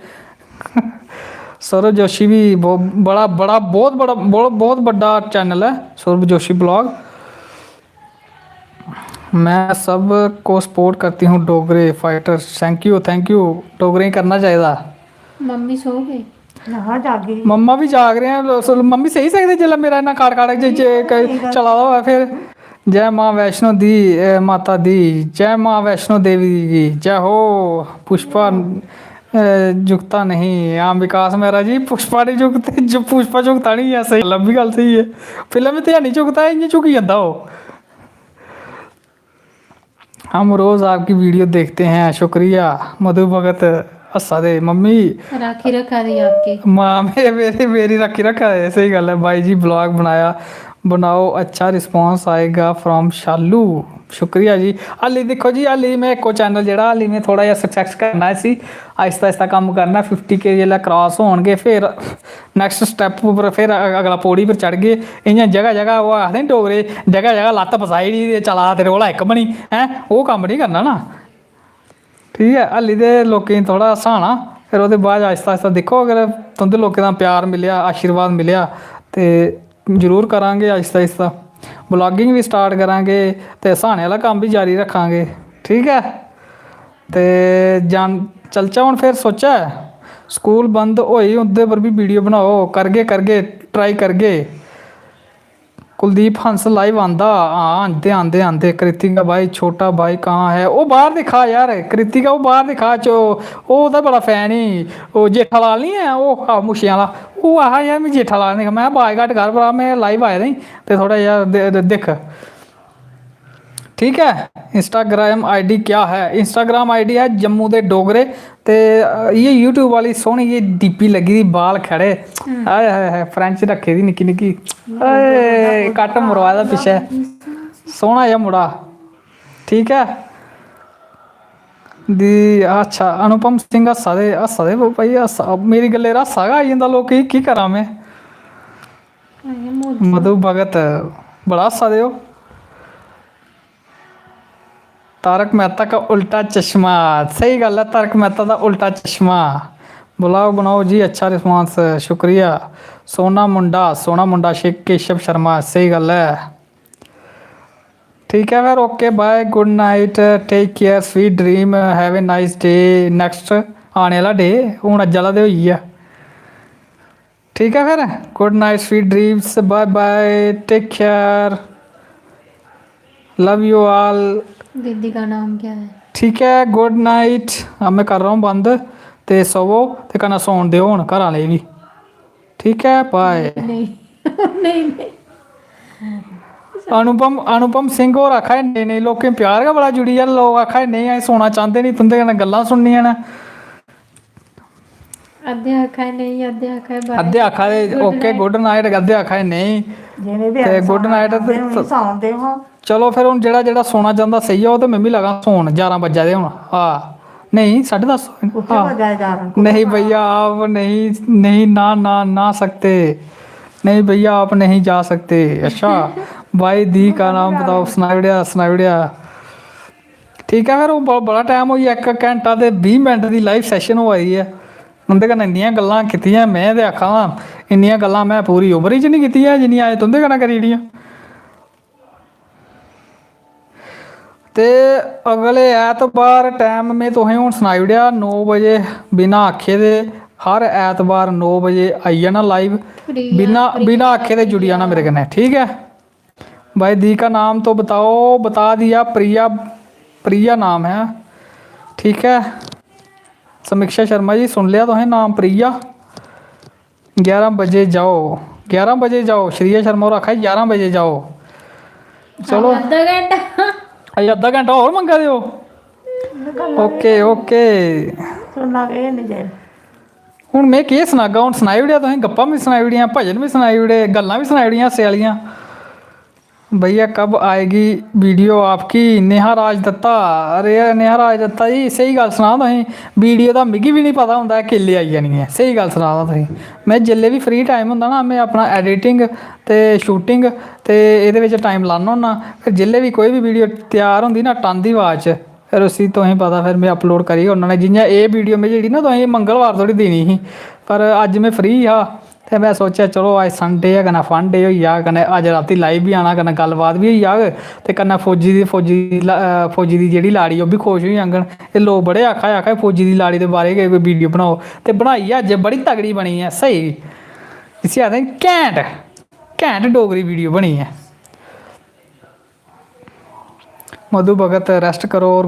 सौरभ जोशी भी बहु-, बड़ा, बड़ा, बहुत बड़ा, बहुत, बहुत बड्डा चैनल ऐ सौरभ जोशी ब्लॉग। मैं सब को सपोर्ट करती हूँ डोगरे fighters. Thank you, thank you। डोगरें गी करना चाहिदा। मम्मी सो गई। हां, जागी। मम्मा भी जाग रहे हैं। लो-, सो-, मम्मी सेई सकदे जिसलै मेरा इन्ना काड़ काड़ जे, जे क-, चला दा होऐ फिर। जय मां वैष्णो दी, ए, माता दी, जय मां वैष्णो देवी दी, जय हो। पुष्पा, ए, झुकता नहीं। हां, विकास मेरा जी, पुष्पा नहीं झुकते, जो पुष्पा झुकता नहीं है, सही, लब्बी गल्ल सही है। फिल्म में ध्यान नहीं झुकता, इ'यां झुकी जंदा ओह्। हम रोज आपकी वीडियो देखते हैं, शुक्रिया। मधु भगत हस्सा दे, मम्मी। राखी रखा दी आपकी। मां मे-, मेरी, मेरी राखी रखा दे, स्हेई गल्ल ऐ। बाई जी ब्लॉग बनाया, बनाओ, अच्छा रिस्पांस आएगा फ्राम शालू। शुक्रिया जी। हाली दिक्खो जी, हाली में इक्को चैनल जेह्ड़ा, हाली में थोह्ड़ा जेहा सक्सैस करना इसी, आहिस्ता आहिस्ता कम्म करना। फिफ्टी के जिसलै क्रॉस होन गे, फिर नैक्स्ट स्टैप उप्पर, फिर अग-, अगला पौड़ी पर चढ़गे। इ'यां जगह जगह, ओह् आखदे नी डोगरे, जगह जगह लत्त फसाई ओड़ी ते चला दा तेरे कोला इक बनी, हैं? ओह् कम्म निं करना ना। ठीक ऐ, हल्ली ते लोकें गी थोह्ड़ा हसाना, फिर ओह्दे बाद आहिस्ता आहिस्ता दिक्खो, अगर तुं'दे लोकें दा प्यार मिलेआ, आशीर्वाद मिलेआ, ते जरूर करांगे आहिस्ता आहिस्ता। ब्लॉगिंग बी स्टार्ट करांगे ते हसाने आह्ला कम्म बी जारी रक्खांगे। ठीक ऐ, ते जान, चलचै हून, फिर सोचै, स्कूल बंद होई, उं'दे पर बी वीडियो बनाओ। करगे, करगे, ट्राई करगे। कुलदीप हंस लाइव आंदा? हां, आंदे, आंदे, आंदे। कृतिका भाई, छोटा भाई कहाँ है? ओह् बाह्र दिक्खा यार, कृतिका, ओह् बाह्र दिक्खा, चो-, ओह् ओह्दा बड़ा फैन ही। ओह् जेठालाल निं ऐ, ओह्, आहो, मुच्छें आह्ला। ओह् आखा, "यार, मिगी जेठालाल निं दिक्खा।" में, "बाज घट्ट कर भ्राऽ, में लाइव आए दे, ते थोह्ड़ा जेहा दि-, दि-, दिक्ख।" ठीक ऐ, Instagram ID क्या है? Instagram ID है जम्मू दे डोगरे। ते, अ, इ'यै YouTube आह्ली सोह्नी जेही डीपी लग्गी दी, बाल खड़े। हम्म। हाय, हाय, हाय, फ्रेंच रक्खी दी निक्की, निक्की। हाय, कट मरोआ दा पिच्छे। सोह्ना जेहा मुड़ा। ठीक ऐ। दी, अच्छा, अनुपम सिंह हस्सा दे, हस्सा दे, भाई, हस्सा, मेरी गल्लै पर हस्सा गै आई जंदा लोकें गी, केह् करां में? मधु भगत, बड़ा हस्सा दे ओ। तारक मेहता का उल्टा चश्मा, स्हेई गल्ल ऐ, तारक मेहता दा उल्टा चश्मा। ब्लॉग बनाओ जी, अच्छा रिस्पांस, शुक्रिया। सोना मुंडा, सोना मुंडा, शे-, केशव शर्मा, स्हेई गल्ल ऐ। ठीक ऐ फिर, OK, bye, good night, take care, sweet dream, have a nice day, next आने आह्ला डे, हून अज्ज आह्ला ते होई गेआ। ठीक है फिर, good night, sweet dreams, bye bye, take care, love you all। दीदी का नाम क्या है? ठीक है, good night। अब मैं कर रहा हूँ बंद, ते सोवो, ते कन्नै सौन देओ हून घर आह्ले गी बी। ठीक ऐ, bye। नहीं, नहीं, नहीं। अनुपम, अनुपम सिंह होर आखा दे, "नेईं, नेईं, लोकें प्यार गै बड़ा जुड़ी गेआ, लोक आखा दे, नेईं, असें सौना चांह्दे निं, तुं'दे कन्नै गल्लां सुननियां न।" अद्धे आखा दे नेईं, अद्धे आखा दे bye। अद्धे आखा दे ओके गुड नाइट, अद्धे आखा दे नेईं। जि'नें बी ते अस गुड नाइट आखदे हून सौन देओ हां। चलो फिर, हून जेह्ड़ा जेह्ड़ा सोना चांह्दा सेई जाओ, ते में बी लगा सौन। ग्यारह बज्जा दे हून। हां, नेईं, साढ़े दस होए न। कुत्थै हां। बज्जा ग्यारह? नहीं भैया, आप नहीं, नहीं, ना ना ना सकते। नहीं भैया, आप नहीं जा सकते। अच्छा, भाई दी का नाम बताओ। सनाई ओड़ेआ, सनाई ओड़ेआ। ठीक ऐ, फिर ओह् ब- बड़ा टाइम होई गेआ, इक घैंटा ते बीह् मिंट दी लाइव सैशन होआ दी ऐ। उं'दे कन्नै इन्नियां गल्लां कीतियां, में ते आक्खा ना, इन्नियां गल्लां में पूरी उमर च निं कीतियां जिन्नियां अज्ज तुं'दे कन्नै करी ओड़ियां। ते अगले ऐतबार टाइम में तुसें हून सनाई ओड़ेआ, नौ बजे, बिना आक्खे दे। हर ऐतबार नौ बजे आई जाना लाइव, प्रिया, बिना प्रिया, बिना आक्खे दे जुड़ी जाना मेरे कन्नै, ठीक ऐ। भाई दी का नाम तो बताओ, बता दिया, प्रिया, प्रिया नाम है, ठीक है। समीक्षा शर्मा जी, सुन लिया तुसें नाम प्रिया। ग्यारह बजे जाओ, ग्यारह बजे जाओ। श्रेया शर्मा होर आखा दे ग्यारह बजे जाओ। चलो, अद्धा घैंटा। अजें अद्धा घैंटा होर मंगा दे ओ। Okay okay. सुनना केह् निं जे हून में केह् सनागा, हून सनाई ओड़ेआ तुसें, गप्पां बी सनाई ओड़ियां, भजन बी सनाई ओड़े, गल्लां बी सनाई ओड़ियां हास्से आह्लियां। भैया कब आएगी वीडियो आपकी? नेहा राज दत्ता। अरे नेहा राज दत्ता जी, स्हेई गल्ल सनां तुसें, वीडियो दा मिगी बी निं पता होंदा ऐ केल्ले आई जानी ऐ। स्हेई गल्ल सनां तुसें, में जिसलै बी फ्री टाइम होंदा ना, में अपना एडिटिंग ते शूटिंग ते एह्दे बिच टाइम लान्ना होन्ना। फिर जिसलै बी कोई बी वीडियो त्यार होंदी ना, टांदी आवाज च, फिर उसी तुसें पता, फिर में अपलोड करी ओड़ना। जि'यां एह् वीडियो में जेह्ड़ी ना तुसें मंगलवार थोड़ी देनी ही, पर अज्ज में फ्री हा ते में सोचेआ चलो अज्ज संडे ऐ, कन्नै फन डे होई जाग, कन्नै अज्ज रातीं लाइव बी आना, कन्नै गल्लबात बी होई जाग, ते कन्नै फौजी दी, फौजी दी ला-, अ, फौजी दी जेह्ड़ी लाड़ी, ओह् बी खुश होई जाङन। एह् लोक बड़े आखा दे, आखा दे फौजी दी लाड़ी दे बारे गै कोई वीडियो बनाओ, ते बनाई ऐ अज्ज, बड़ी तगड़ी बनी ऐ, स्हेई, इसी आखदे न घैंट, घैंट डोगरी वीडियो बनी ऐ। मधु भगत, रेस्ट करो और,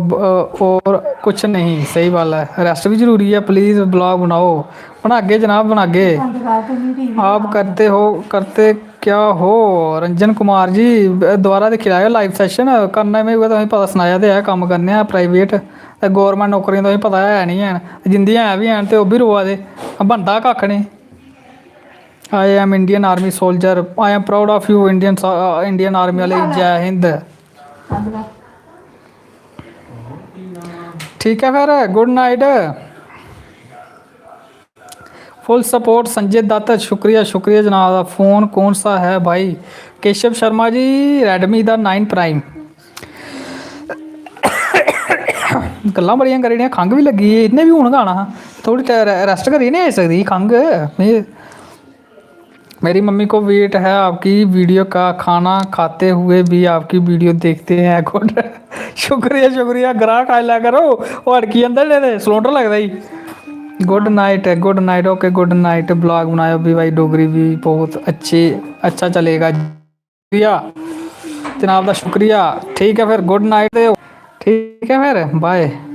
और कुछ नहीं। स्हेई गल्ल ऐ, रेस्ट बी जरूरी ऐ। प्लीज ब्लॉग बनाओ। बनागे जनाब, बनागे। आप करते हो, करते क्या हो? रंजन कुमार जी, दोबारा दिक्खी लैएओ लाइव सैशन। करना में उ'ऐ, तुसेंगी पता, सनाया ते ऐ, कम्म करने आं प्राइवेट, ते गौरमेंट नौकरियां तुसेंगी पता ऐ निं हैन, ते जिंदियां है बी हैन ते ओह् बी रोआ दे, बनदा कक्ख निं। I am Indian Army soldier, I am proud of you, Indian, Indian Army वाले। जय हिंद। ठीक है फिर, गुड नाइट। फुल सपोर्ट संजय दत्त, शुक्रिया, शुक्रिया जनाब दा। फोन कौन सा है भाई? केशव शर्मा जी, रेडमी दा नाइन प्राइम। गल्लां बड़ियां करी ओड़ियां, खंघ बी लग्गी गेई, इ'न्नै बी हून गै आना हा, थोह्ड़ी रेस्ट करियै निं आई सकदी ही खंघ। में, मेरी मम्मी को वेट है आपकी वीडियो का, खाना खाते हुए भी आपकी वीडियो देखते हैं। गुड, शुक्रिया, शुक्रिया, ग्राहक आई लै करो, ओह् अड़की जंदे ने ते सलौंडर लगदा ई। Good night, good night, okay, good night. Blog बनाएओ भी भाई, डोगरी भी बहुत अच्छी, अच्छा चलेगा। शुक्रिया जनाब दा, शुक्रिया। ठीक ऐ फिर, गुड नाइट। ठीक ऐ फिर, बाय।